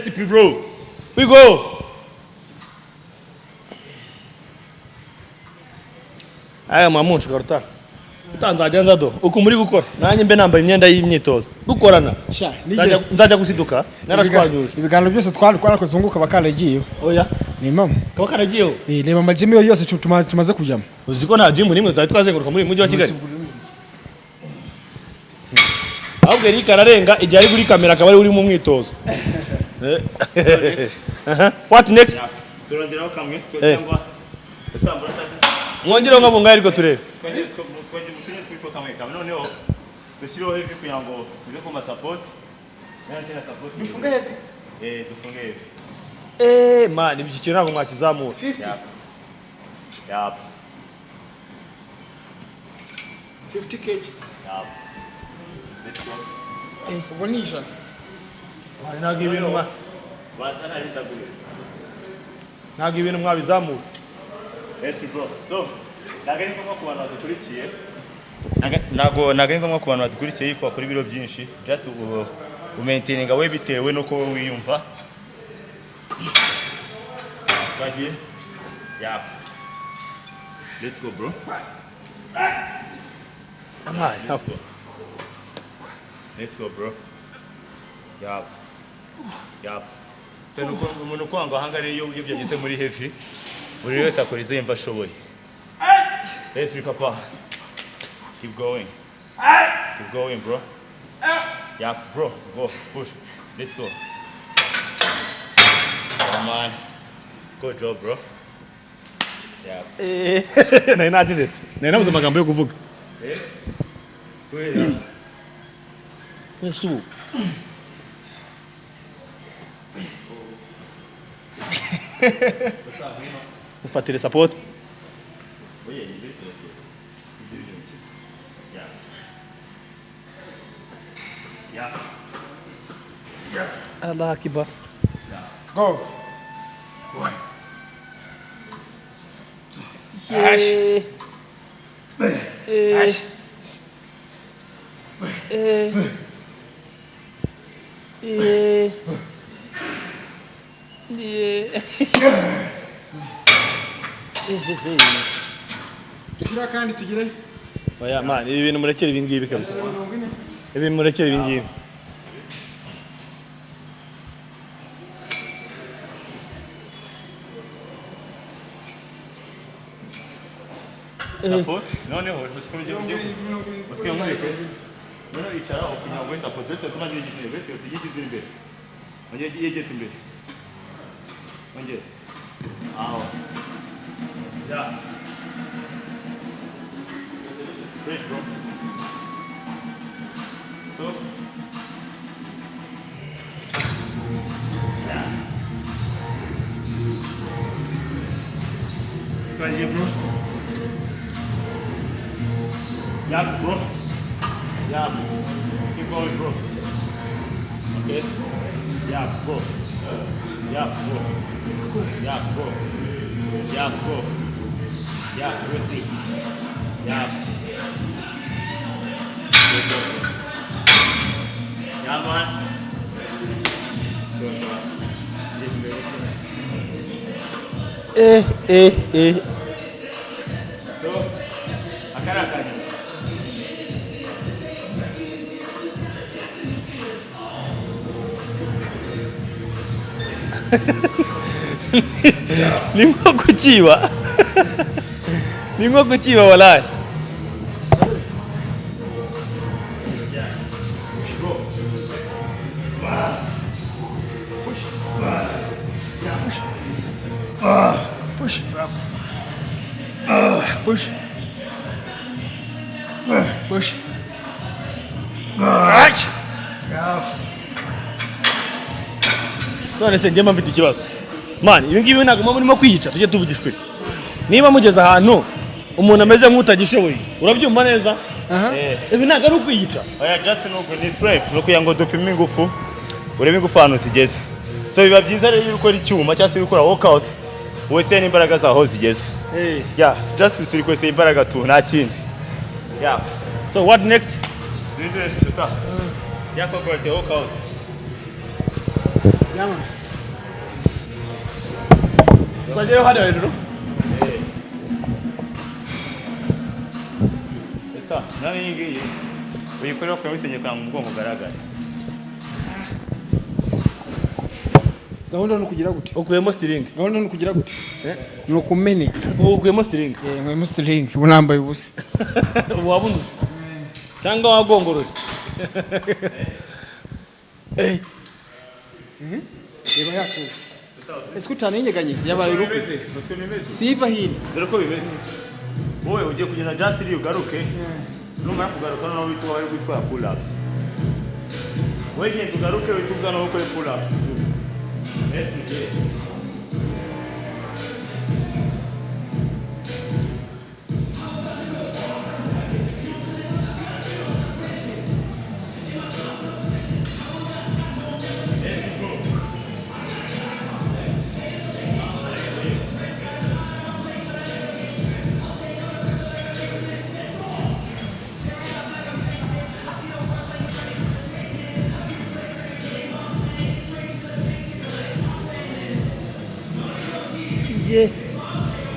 SP bro, we go. Aya mamunshi garuta utanzajya nza do uku muri gukora, nanjye mbe nambaye imyenda y'imyitozo dukorana. Sha. Nzajya gusiduka narashwanyuje. Ibiganiro byose twari twarakoze ubu ngubu kaba karagiyeho. Oya. Ni impamo. Kaba karagiyeho? Eh, reba amagym yose tumaze kujyamo. Uzi ko nta gym n'imwe twari twazenguruka muri uyu mujyi wa Kigali? Ahubwo Eric ararenga igihe ari kuri kamera, akaba ari uri mu mwitozo. Aha. What next? Turongeraho kamwe cyangwa utambura cyangwa Mwongereho nka bungahe, ariko turebe. Twongere twongere twitwa kamwe kamwe, noneho dushyireho heavy kugira ngo bize kuma support. Nayo nshyira support. Dufunge heavy. Eh, dufunge heavy. Eh man, ibyo kintu ntabwo mwakizamura. 50. Yap. 50 kgs. Yap. Let's go. Ubwo ni 100. Ntabwo ibintu mwa Banza nari ndaguhereza. Ntabwo ibintu mwabizamura. Yes bro. So, ntabwo ari ngombwa ku bantu badukurikiye. Ntabwo ari ngombwa ku bantu badukurikiye yuko bakora ibiro byinshi. Just umaintaininga we bitewe n'uko wowe wiyumva. Twagiye? Yeah. Let's go, bro. Let's go. Let's go, bro. Yeah. Yeah. So nuko umuntu kwanga ahanga rero, iyo byageze muri heavy, buri wese akora izo yumva ashoboye. Let's be papa. Keep going. Keep going, bro. Yeah, bro. Go. Push. Let's go. Come on. Good job, bro. Yeah. Nari nacecetse, nari nabuze amagambo yo kuvuga. Kubera Ese ubu Ufatire support. Oye, ibyo. Yeah. Yeah. Allah akibar. Go. Eh. Eh. Eh. Eh. Eh. Dushyira kandi tugire. Oya man, ibi bintu murekere ibi ngibi kabisa. Ibi murekere ibi ngibi. Support. Noneho usikomeze ujye usikomeze mureke. Noneho icara aho kugira ngo support wese tumaze yigize imbere, wese yigize imbere. Ongera yegeze imbere. Ongera. Aho. Yeah. Fresh, bro. So yeah. Twagiye, bro. Yeah, bro. Yeah. Keep going, bro. Okay. Yeah, bro. Yeah, bro. Yeah, bro. Yeah, bro. Yeah, rest it. Yeah. Good job, bro. Yeah, man. Good job. Eh eh eh. So, akara akanya. Ni nko kukiba, ni nko kukiba walahi. Push. Push. Push. Right. None se njye mba mfite ikibazo man, ibi ngibi ntabwo muba murimo kwiyica? Tujye tuvugisha ukuri, niba mugeze ahantu umuntu ameze nk'utagishoboye, urabyumva neza, ibi ntabwo ari ukwiyica. Oya, just nuko ni strength, no kugira ngo dupime ingufu, urebe ingufu ahantu zigeze. So biba byiza rero iyo ukora icyuma cyangwa se uri gukora workout wese n'imbaraga zaho zigeze. Yeah, just turi kwese imbaraga tu, nta kindi. Yeah. So what next? Ninde tuta. Yeah, for workout. Yeah, man. Twagereho hano hejuru. Eta, nawe iyi ngiyi uyikorera ku wisenge kugira ngo umugongo ugaragare. Gahunda ni ukugira gute? Ukuyemo string. Gahunda ni ukugira gute? Ni ukumeneka. Ubu ukuyemo string. Eh, nkuyemo string, ubu nambaye ubusa. Ubu wabunuje cyangwa wagongoroje? Reba yacu. Ese utaninyeganye yabaye urugo. Siva hino. Dore ko bimeze. Wowe ugiye kugenda just iri ugaruke. Numara kugaruka noneho witwa wari gwitwara pull ups. Wowe genda ugaruke wituza no ukore pull ups. Yes, yes.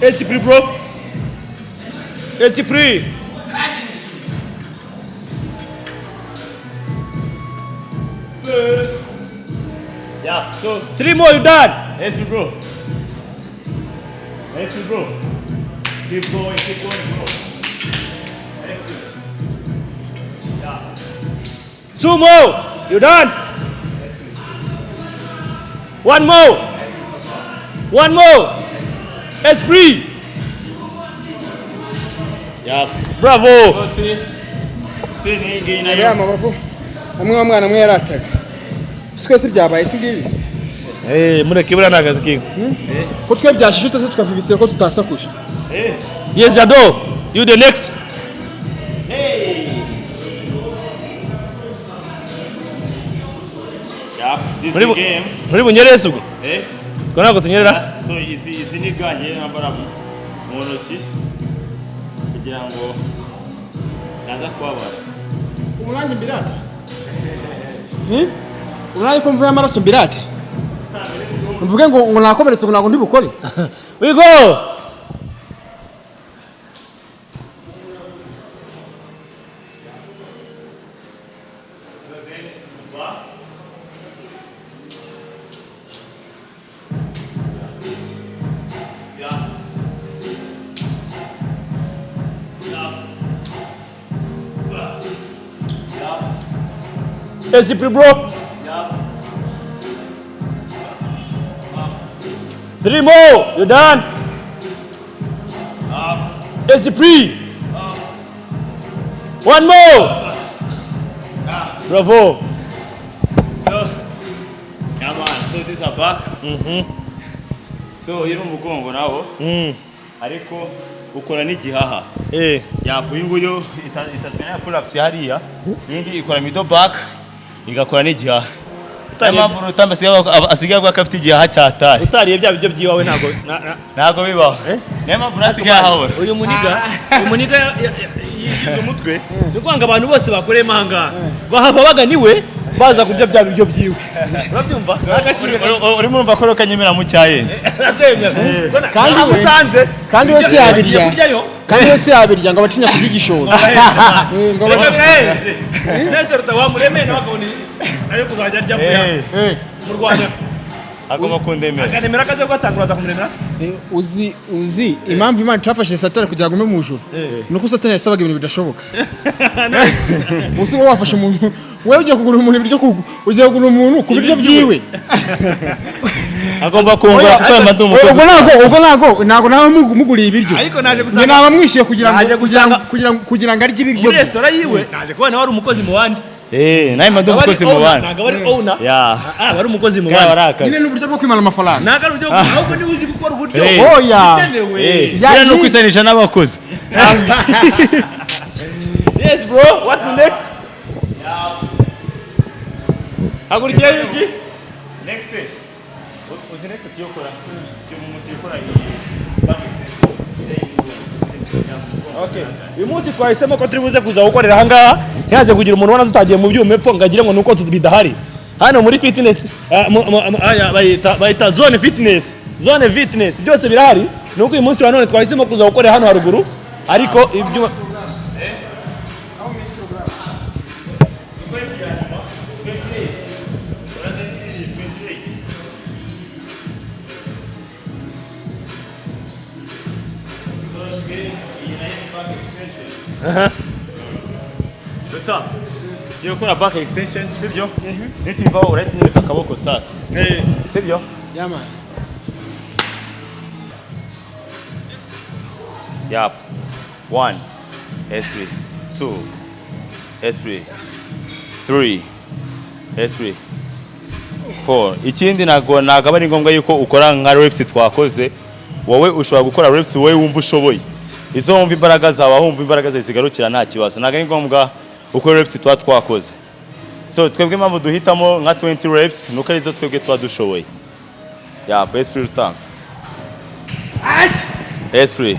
Esprit bro. Esprit. Yeah, so 3 more you done. Yes, bro. Yes, bro. Keep going, bro. Yes, yeah. 2 more. You done. 1 more. 1 more. Esprit. Yeah. Bravo. Ya mabavu. Amwe mwana mwe yarataga. Twese byabaye si ngibi. Mureke buriya nagazi kiwe. Ko twe byashishutse se tukavibisira ko tutasakuje. Yes, Jado. You the next. Hey. Yeah, this is the game. Muri bunyerere se ubwo? Twe ntabwo tunyerera. So izi ni gange nambara mu ntoki kugira ngo naza kubabara. Umurangi mbirate. Urangi ko mvuye amaraso mbirate. Mvuge ngo nakomeretse ngo ntabwo ndi bukore. We go. Esprit bro. Yeah. 3 more. You done. Esprit. 1 more. Bravo. So, yeah man. So this is back. So uyu ni umugongo nawo. Ariko ukora n'igihaha. Ya uyu nguyu itatwe na pull ups hariya. Iyi ikora middle back. Igakora n'igihaha. Niyo mpamvu Rutambi asigaye avuga ko afite igihaha cyataye. Utariye bya biryo by'iwawe ntago ntago bibaho. Niyo mpamvu asigaye ahabura. Uyu muniga yigize umutwe. Ni kwanga abantu bose bakoreye manga. Bahava baganiwe baza kurya bya biryo byiwe. Urabyumva? Urimo urumva ko rukanyemera mu cyayenze. Kandi usanze kandi wese yabirya. Kandi wese yabirya ngo abatinya kurya igishoro. Ngo nese rutawamuremeye nabagoni ari kuzajya arya mu Rwanda. Agomba kundemera. Akanemera kaze gatangura za kumuremera. Uzi impamvu Imana itafashe Satani kugira ngo mu ijuru. Nuko Satani yasabaga ibintu bidashoboka. Usi wowe wafashe umuntu, wewe ugiye kugura umuntu ibiryo ugiye kugura umuntu ku biryo byiwe. Agomba kungura kuko yamadu umukozi. Ubwo ntago nawe muguriye ibiryo. Ariko naje gusanga nawe mwishyuye kugira ngo arye ibiryo. Muri restaurant yiwe naje kubona wari umukozi mu bandi. Nawe madu umukozi mu bandi. Ntago ari owner. Yeah. Wari umukozi mu bandi. Nyine n'uburyo bwo kwimana amafaranga. Ntago ari uburyo ahubwo ni uzi gukora uburyo. Oya. Bira no kwisanisha n'abakozi. Yes bro, what next? Hagurikiye iki? Next day. Uzi next tuyokora. Tuyokora iyi. Okay. Uyu munsi twahisemo ko turi buze kuza gukorera aha ngaha ntihaze kugira umuntu ubona tutagiye mu byuma epfo ngo agire ngo nuko bidahari. Hano muri fitness bayita zone fitness. Zone fitness byose birahari. Nuko uyu munsi wa none twahisemo kuza gukorera hano haruguru ariko ibyuma Tugiye gukora back extension, sibyo? Nituvaho urahita unyereka akaboko sasa. Sibyo? Yeah, man. Yap. 1, esprit. 2, esprit. 3, esprit. 4. Ikindi ntabwo aba ari ngombwa yuko ukora nka reps twakoze. Wowe ushobora gukora reps wowe wumva ushoboye. Izo wumva imbaraga zawe, aho wumva imbaraga zawe zigarukira, nta kibazo. Ntabwo ari ngombwa ukora reps tuba twakoze. So twebwe impamvu duhitamo nka 20 reps nuko arizo twebwe tuba dushoboye. Yap, esprit utanga. Esprit.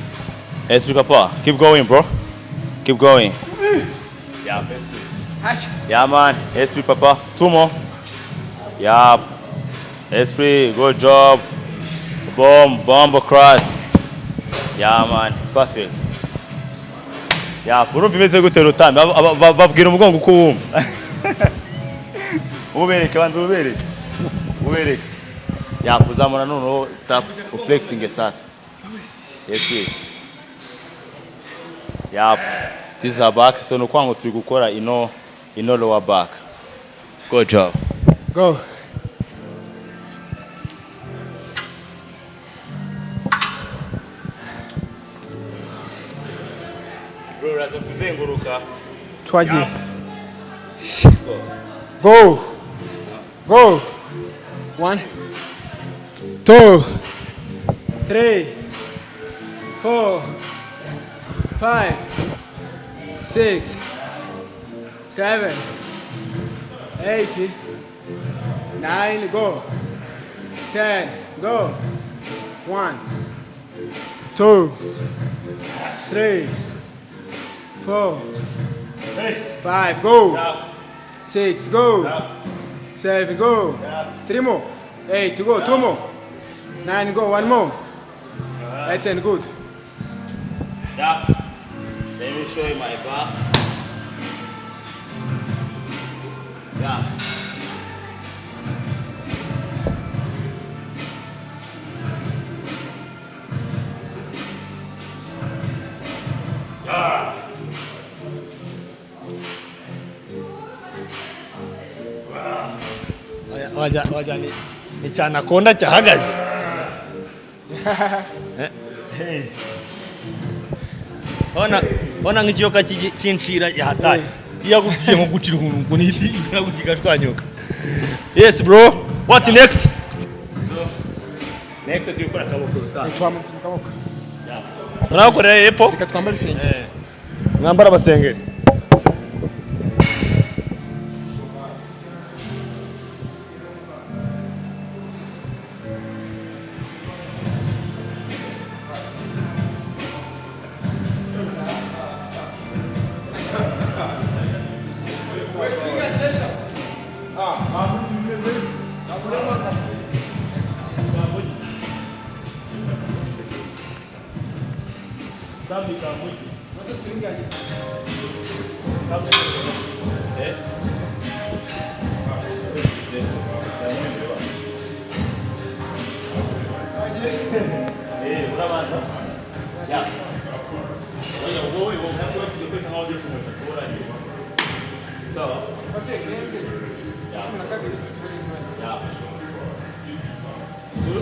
Esprit papa. Keep going, bro. Keep going. Yeah, esprit. Yeah, man. Esprit papa. Two more. Yeah. Esprit, good job. Bomb, bomb crash. Yeah, man. Perfect. Yeah, urumva imeze gute Rutambi? Babwira umugongo uko wumva. Ubereke, banza ubereke. Ubereke. Yeah, kuzamura noneho tap flexing sasa. Esprit. Yep. This is our back. So no kwango turi gukora ino lower back. Good job. Go. Bro, uraza kuzenguruka. Twagiye. Go. Go. 1, 2, 3, 4, 5, 6, 7, 8, 9, go. 10, go. 1, 2, 3, 4, 5, go. 6, go. 7, go. 3 more. 8, go. 2 more. 9, go. 1 more. 8, 10, good. Yeah. Let me show you my bar. Yeah. Wajya ni cyane akonda cyahagaze. Ona nk'ikiyoka cy'inshira yahataye. Iyo agutiye nko gucira ukuntu n'iti igashwanyuka. Yes bro, what next? So next is gukora akaboko rutanga. Twamutse mu kaboko. Urakorera hepfo? Reka twambare isengeri. Mwambara abasengeri.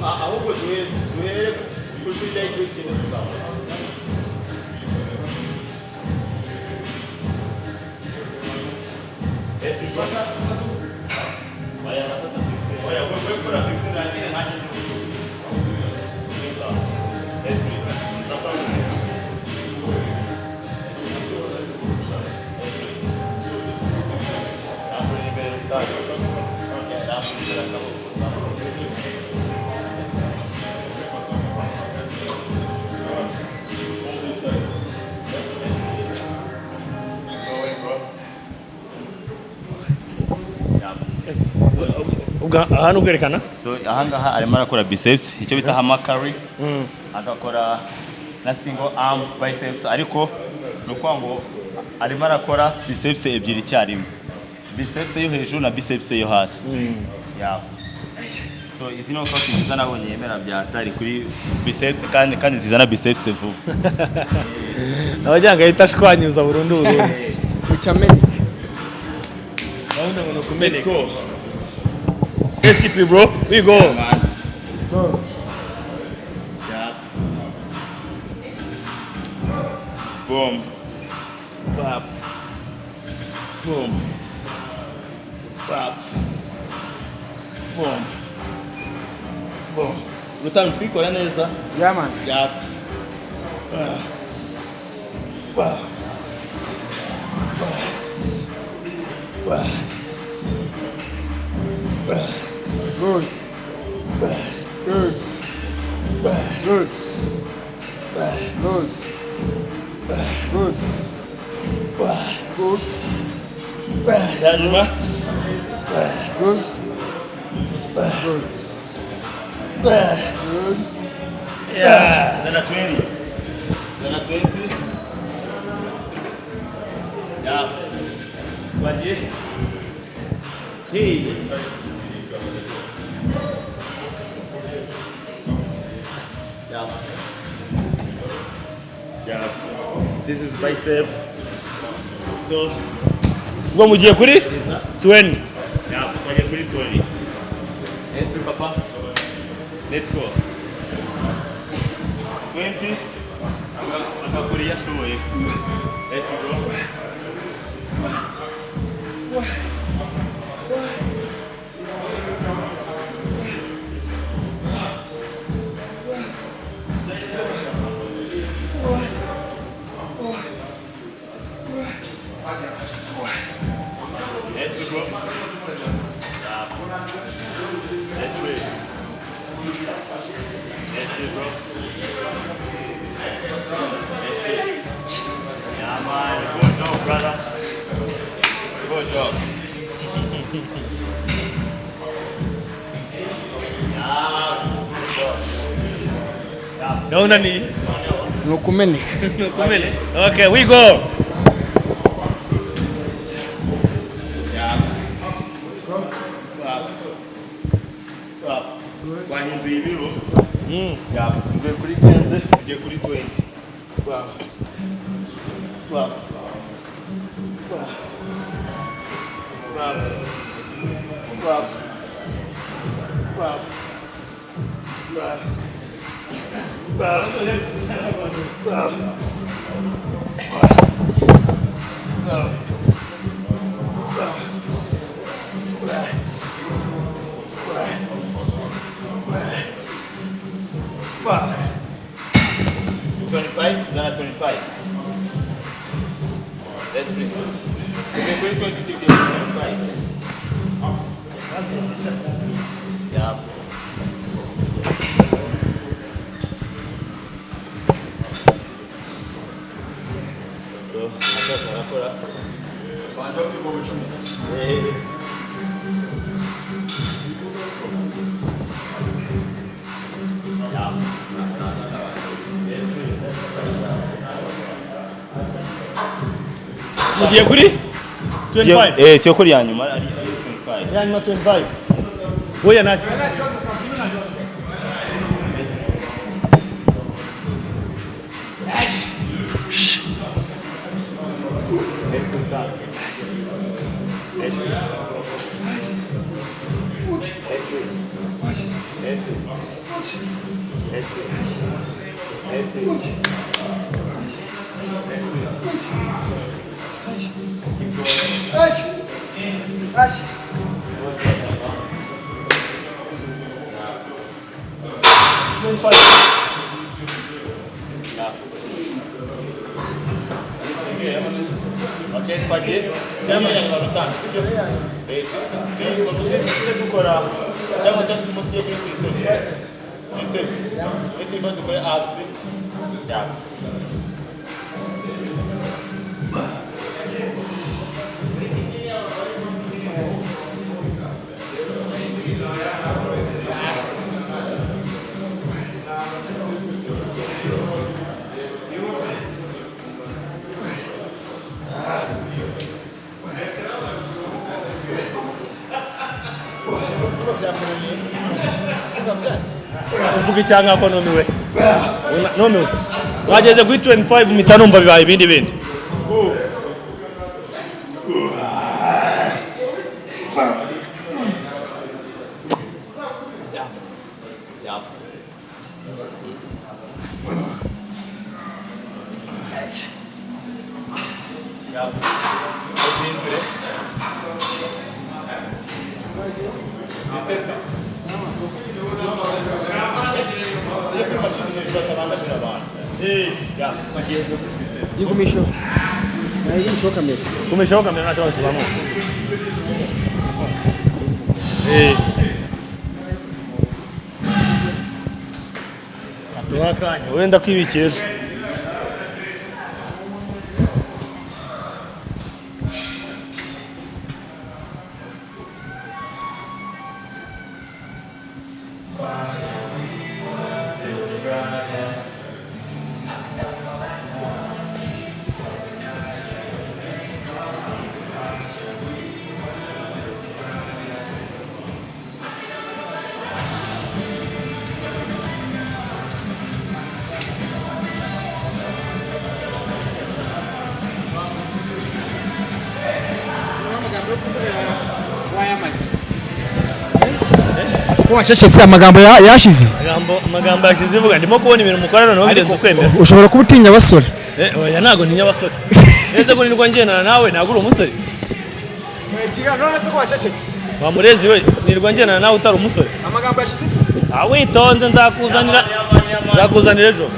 Ahubwo duhere kuri light weight tuzamura. Ahantu kwerekana. So ahangaha arimo arakora biceps, icyo bita hammer curl, agakora na single arm biceps, ariko ni ukuvuga ngo arimo arakora biceps ebyiri icyarimwe, biceps yo hejuru na biceps yo hasi. Yeah. So izi ni workout nziza nabonye yemera bya atari kuri biceps kandi zizana biceps vuba. Abajyanga ahita ashwanyuza burundu burundu. Utamenya. Gahunda ngo ni Let's ukumeneka. go. STP, bro, we go. Yeah, man. Yeah. Boom. Bap. Boom. Bap. Boom. Boom. Rutambi, twikora neza. Yeah, man. Yeah. Ah. Bah. Bah. Bah. Good. Good. Good. Good. Good. Good. Hanyuma. Good. Good. Good. Yeah. Zana 20. Zana 20. Yeah. Twagiye. Hey. Yeah. Yeah. This is biceps. So, Ubwo mugiye kuri 20. Yeah, twagiye kuri 20. Yes, papa. Let's go. 20. Agakora iyo ashoboye. Let's go. Let's go, bro. Yeah. Let's go. Let's go, bro. Let's go. Yeah, man. Good job, brother. Good job. Yeah. Good job. Gahunda ni Ni ukumeneka. Ni ukumeneka. Okay, we go. Yeah. Up. Up. Twahinduye ibiro. Yeah, tuvuye kuri 15 tugiye kuri 20. Wow. Wow. Wow. Wow. Wow. Wow. Wow. Wow. Wow. Wow. Wow. Wow. Wow. 25, zana 25. Let's play. Okay, kuri 20 tugiye kuri 25. Yeah. So, akazi arakora. Eh. Yeah. Mugiye kuri 25. Eh, tugiye kuri ya nyuma ari 25. Ya nyuma 25. Oya, ntacyo. Let's go. Let's go. Let's go. Let's go. Let's go. Let's go. Keep going. Yeah. Okay, twagiye. Sibyo? Tujye dukora cyangwa turimo tujye kuri triceps. Triceps. Nituva dukore abs. Yeah. Uvuga icyanga ko numiwe. Numiwe. Wageze kuri 25 mpita numva bibaye ibindi bindi. Yap. Uhindure. Triceps. Tujye kuri mashini hejuru atabangamira abantu. Ya, twagiye hejuru kuri triceps. Yigumisho. Yigumisho kamera. Gumishaho kamera, nta kibazo, tuzamuka. Atuha akanya, wenda kwibikiye ejo. Ko wacecetse, amagambo yashize. Amagambo yashize ivuga, ndimo kubona ibintu mukora noneho birenze ukwemera. Ushobora kuba utinya abasore. Oya, ntabwo ntinya abasore. Neza ko nirwa ngendana nawe, ntabwo uri umusore. None se ko wacecetse? Wa murezi we, nirwa ngendana nawe utari umusore. Amagambo yashize. Ah, witonze, nzakuzanira ejo.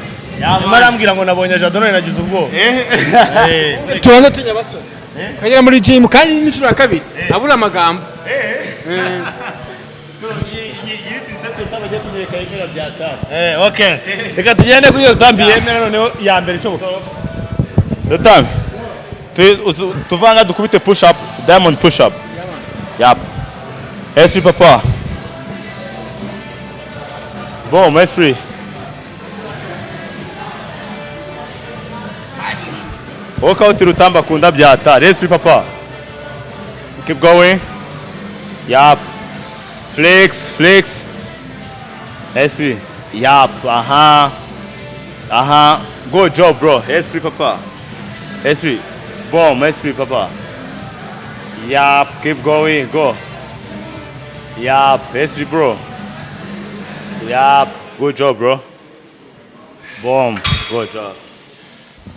Nyuma arambwira ngo nabonye Jado, none nagize ubwoba. Tubanza utinya abasore. Ukagera muri gym kandi n'inshuro ya kabiri abura amagambo. Iyi triceps utabagiye kunyereka yemera bya tanu. Okay. Reka tugende kuri iyo tambi yemera noneho ya mbere ishoboka. Rutambi, tuvanga dukubite push up, diamond push up. Yap. Esprit papa. Boom, esprit. Workout Rutamba akunda byata. Esprit papa. Keep going. Yap. Flex, flex. Esprit. Yap. Aha. Aha. Good job, bro. Esprit papa. Esprit. Boom, esprit papa. Yap, keep going, go. Yap, esprit bro. Yap, good job, bro. Boom, good job.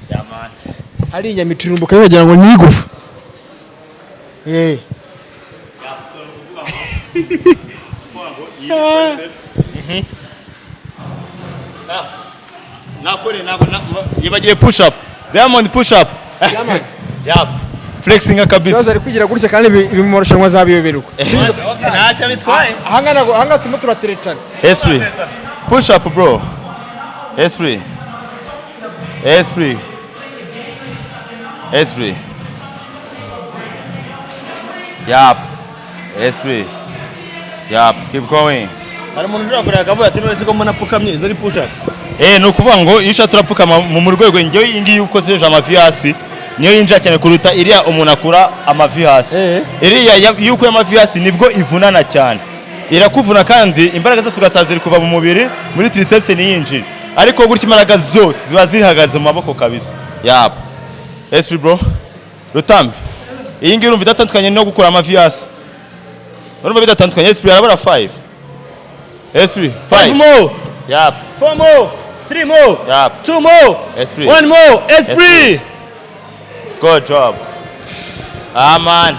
Yeah, man. Hari inyama iturumbuka bagira ngo ni igufa. Yap, so kuvuga ngo iyi tricep. Nakore nako yibagiye push up. Diamond push up. Yap. Flexing kabisa. Ikibazo ari kwigira gutya kandi ibi mu marushanwa azabiyoberwa. Ntacyo bitwaye. Ahangana ahanga turimo turateretana. Esprit. Push up, bro. Esprit. Esprit. Esprit. Yap. Esprit. Yap. Keep going. Hari umuntu ushobora kureba akavuga ati: "None se ko mbona apfukamye, izo ni push up?" Ni ukuvuga ngo iyo ushatse urapfukama mu rwego. Njyewe iyi ngiyi uko ukoresheje amavi hasi niyo yinjira cyane kuruta iriya umuntu akura amavi hasi. Iriya iyo ukuye amavi hasi nibwo ivunana cyane, irakuvuna kandi imbaraga zose ugasanga ziri kuva mu mubiri muri triceps ntiyinjire, ariko gutya imbaraga zose ziba zihagaze mu maboko kabisa. Yap, esprit bro. Rutambi, iyi ngiyi urumva idatandukanye no gukura amavi hasi? Urumva bidatandukanye? Esprit, arabura 5. Esprit, 5 5. more. Yap. 4 more, 3 more, Yap. 2 more, Esprit. 1 more, esprit. Good job. Ah man.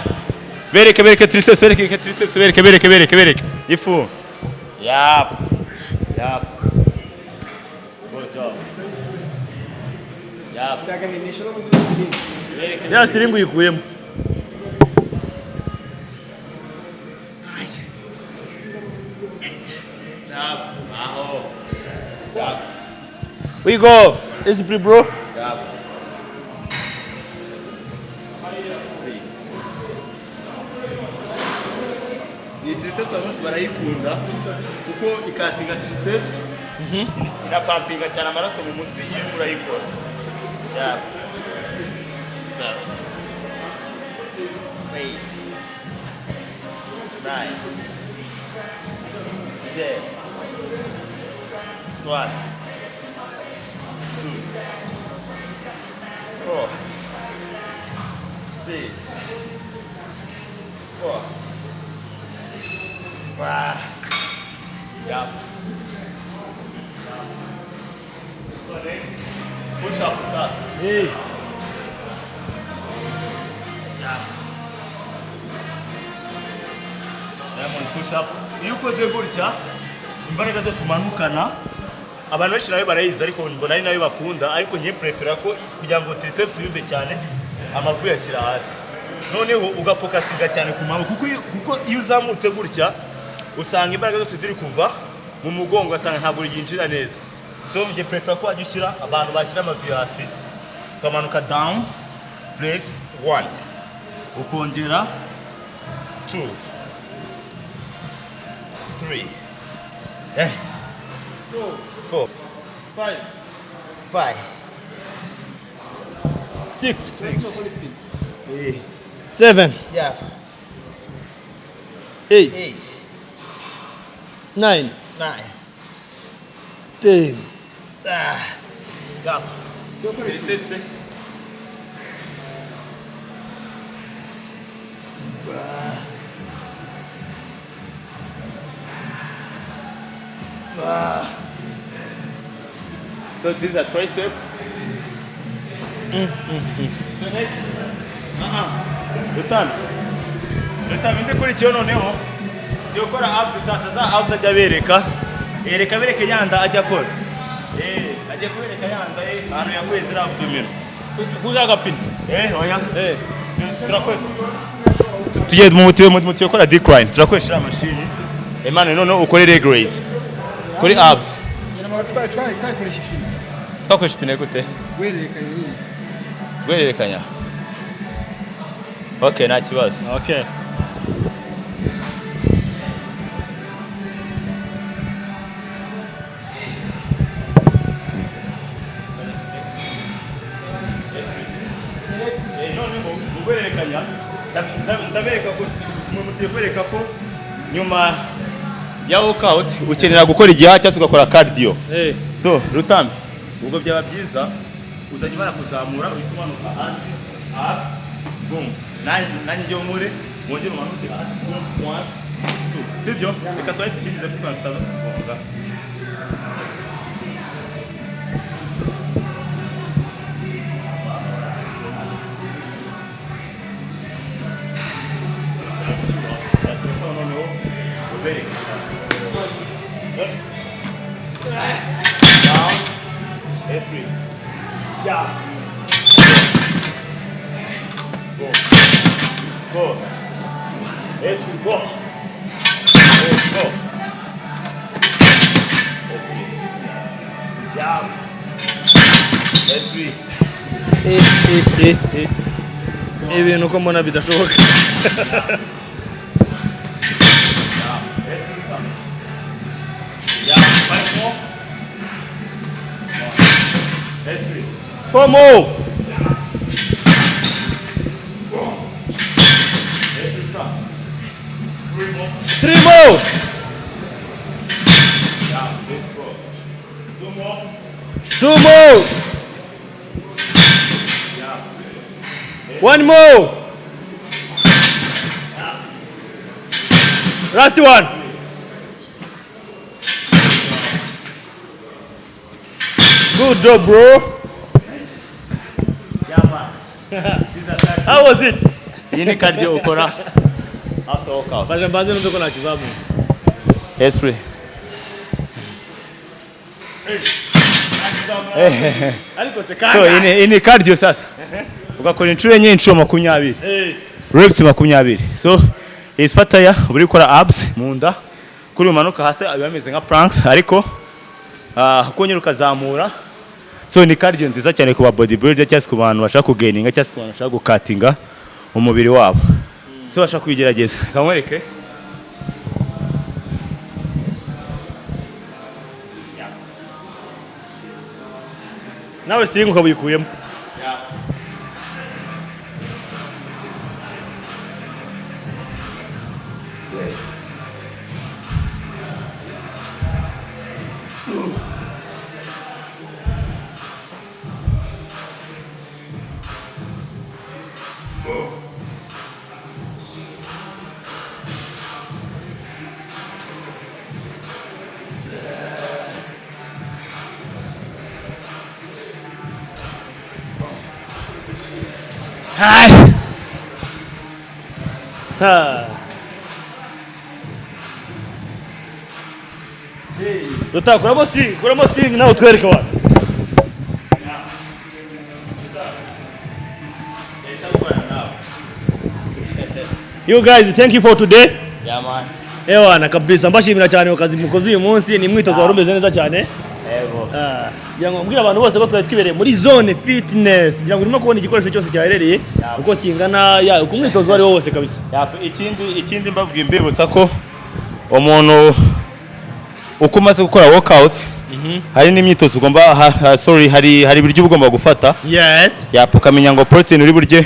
Bereke, bereke triceps, bereke triceps, bereke, bereke, bereke, bereke. Ifu. Yap. Yap. Good job. Yap. Ya string uyikuyemo. Yap. Aho. Yap. We go, esprit bro. Yap. Iyi triceps abantu bose barayikunda kuko ikatinga triceps, irapampinga cyane amaraso mu mutsi iyo urimo urayikora. Yap. 7, 8, 9, 10, 1, 2, 4, 3, 4. Ah. Yap. Push up sasa. Push up iyo ukoze gutya, imbaraga zose umanukana. Abantu benshi nayo barayizi, ariko mbona ari nayo bakunda, ariko ngiye prefera ko kugira ngo triceps yumve cyane, amavi uyashyira hasi, noneho ugafokasinga cyane ku maboko, kuko iyo uzamutse gutya usanga imbaraga zose ziri kuva mu mugongo, ugasanga ntabwo yinjira neza. So ngiye prefera ko wajya ushyira, abantu bashyira amavi hasi, ukamanuka down, flex 1, ukongera 2, 3, 4, 5, 5, 6, 6, 7, yeah, 8, 8, 9, 9, 10. Gap. Triceps. So this is a tricep. So next, Rutano. Rutano indi kurikiyeho noneho tugiye gukora abs sasa, za abs ajya abereka. Reka bereke yanda ajya akora. Ajya kubereka yanda ahantu yakuye ziriya abdominal. Kuza agapine. Oya. Turakora. Tugiye mu tugiye gukora decline. Turakoresha iriya mashini. Emmanuel, noneho ukore leg raise. Kuri abs. Twayikoresha ipine. Twakoresha ipine gute? Guhererekanya nyine. Guhererekanya. Okay, nta kibazo. Okay. Noneho mu guhererekanya ndabereka ko tugiye kubereka ko nyuma ya workout ukenera gukora igihaha cyangwa se ugakora cardio. So Rutambi, ubwo byaba byiza uzajya ubara kuzamura, uhita umanuka hasi, abs, boom. Nanjye njye nkore, wongere umanuke hasi, boom, 1, 2. Sibyo? Reka tubaye tukigize kuko tutaza kuvuga. Noneho ubereke sasa. Down. S3. Yeah. Go. Go. S3, go. Go, go. S3. Yeah. S3. Ibintu uko mbona bidashoboka. S3, come. Yeah, 5 more. S3. 4 more. S3, come. 3 more. 3 more. Yeah, let's go. 2 more. 2 more. Yeah. 1 more. Last one. Good job, bro. Yeah, man. How was it? Iyi ni cardio ukora after workout. Baje mbanze numve ko nakizamuka. S3. Ariko se So kanga. iyi ni cardio sasa. Ugakora inshuro enye, inshuro 20. Reps 20. So isfataya uri gukora abs mu nda, kuri umanuka hasi biba bimeze nka planks, ariko ukongera ukazamura. So ni cardio nziza cyane ku ba bodybuilder cyangwa se ku bantu bashaka kugaininga cyangwa se ku bantu bashaka gukatinga umubiri wabo. So bashaka kubigerageza. Kamwereke. Nawe string ukabuyikuyemo. Ha. Ruta, kuramo skiing, kuramo skiing nawe utwereke wa. You guys, thank you for today. Yeah, man. Ewana kabisa, mbashimira cyane ku kazi mukoze uyu munsi, ni imyitozo wari umeze neza cyane. Yego. Ah, ngira ngo mbwire abantu bose ko twari twibereye muri Zone Fitness. Ngira ngo urimo kubona igikoresho cyose cyaherereye uko kingana, ya uko umwitozo wari wose kabisa. Yap, ikindi mbabwiye, mbibutsa ko umuntu uko umaze gukora workout, hari n'imyitozo ugomba sorry, hari ibiryo uba ugomba gufata. Yap, ukamenya ngo protein uri burye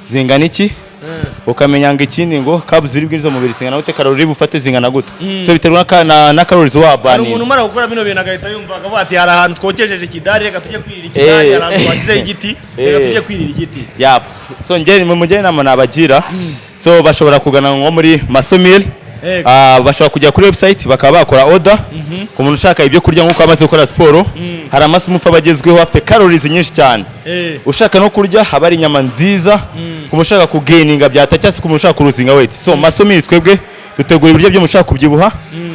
zingana iki, ukamenya ngo ikindi ngo carbs uri bwinjize mu mubiri zingana gute, calorie uri bufate zingana gute. So biterwa na calories Hari umuntu wabaninze. umara gukora bino bintu agahita yumva akavuga ati: "Hari ahantu twokesheje ikidari, reka tujye kwirira ikidari, hari ahantu twashyizeho igiti, reka tujye kwirira igiti." Yap, so njye mu mujye inama nabagira, so bashobora kugana nko muri Masomil. Ah, bashobora kujya kuri website bakaba bakora order. Ku muntu ushaka ibyo kurya nk'uko amaze gukora siporo, hari amasmoothie aba agezweho afite calories nyinshi cyane. Ushaka no kurya, haba hari inyama nziza ku muntu ushaka kugaininga byata cyangwa se ku muntu ushaka kulosinga weight. So Masomil, twebwe dutegura ibiryo by'umuntu ushaka kubyibuha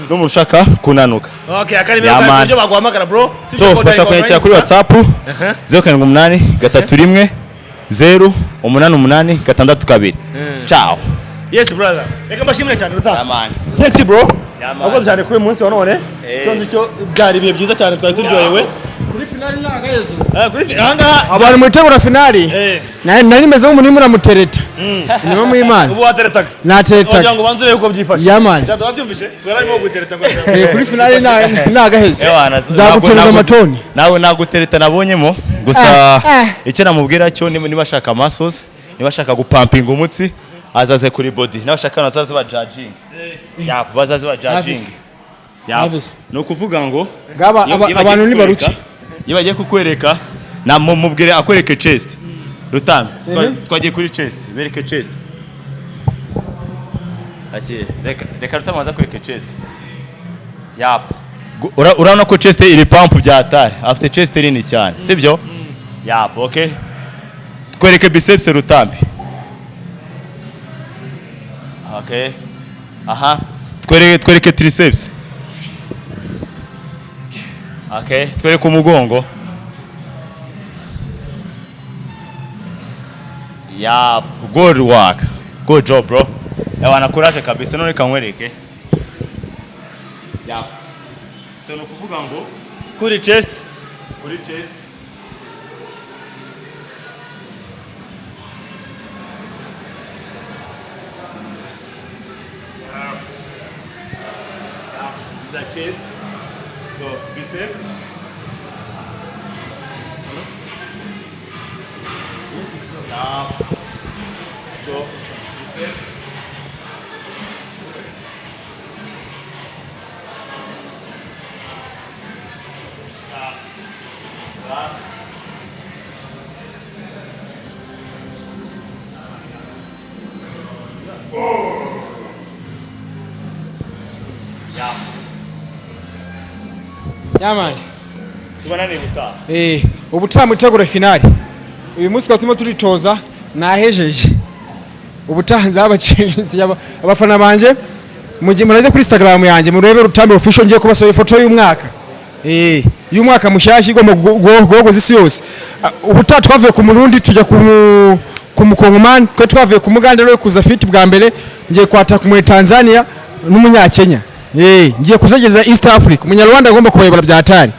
n'umuntu ushaka kunanuka. Okay, akaribero Yeah, kawe, man. uburyo baguhamagara, bro? So bashobora kunyakira kuri WhatsApp, 0783108862. Ciao. Yes brother, reka mbashimire cyane, Ruta. Man. Thanks bro. Yeah, man. Wakoze cyane kuri uyu munsi wa none. Icyo nzi cyo, byari ibihe byiza cyane, twari turyohewe. Kuri finali nagahezo. Eh, kuri ahangaha. Abantu mwitegura finali, nari meze nk'umuntu urimo uramutereta inyuma mu Imana. Ubu wateretaga? Nateretaga. Wagira ngo ubanze urebe uko byifashe. Yeah, man. Jado, wabyumvise? Twari gutereta ngo Kuri finali nagahezo Ewana, nzagutereza amatoni. Nawe nagutereta nabonyemo gusa. Icyo namubwira cyo, niba ashaka muscles, niba ashaka gupampinga umutsi, azaze kuri body. Niba ashaka bazaze ba judging. Yap, bazaze ba judging. Havis. Yap. Havis. Ni ukuvuga ngo Ngaba iyo abantu bagiye ni baruke. Iyo bagiye kukwereka, na mubwire akwereke chest. Rutambi, twagiye kuri chest, bereke chest. Ati reka Rutambi aza kwereke chest. Yap. Urabona ko chest iri pump bya atari. Afite chest nini cyane, sibyo? Yap, okay. Twereke biceps, Rutambi. Okay. Aha. Twereke triceps. Okay, twereke umugongo. Yeah, good work. Good job, bro. Ewana, courage kabisa, none kankwereke. Yeah. So ni ukuvuga ngo kuri chest. Kuri chest, this is a chest. So biceps. Yeah. So biceps. Yeah. Yeah. Yeah. Yeah man. Tubonane ubutaha. Ubutaha mwitegure finali. Uyu munsi twari turimo turitoza, nahejeje. Ubutaha nzabaciriritse abafana banje, mujye murajya kuri Instagram yanjye murebe Rutambi Official, ngiye kubasohora ifoto y'umwaka. Y'umwaka mushyashya igomba guhogoza isi yose. Ah, ubutaha twavuye ku Murundi tujya ku Mukongomani, twe twavuye ku Mugande rero kuza fit bwa mbere, ngiye kwataka ku Tanzania n'Umunyakenya. Ngiye kuzageza East Africa. Umunyarwanda agomba kubayobora bya hatari.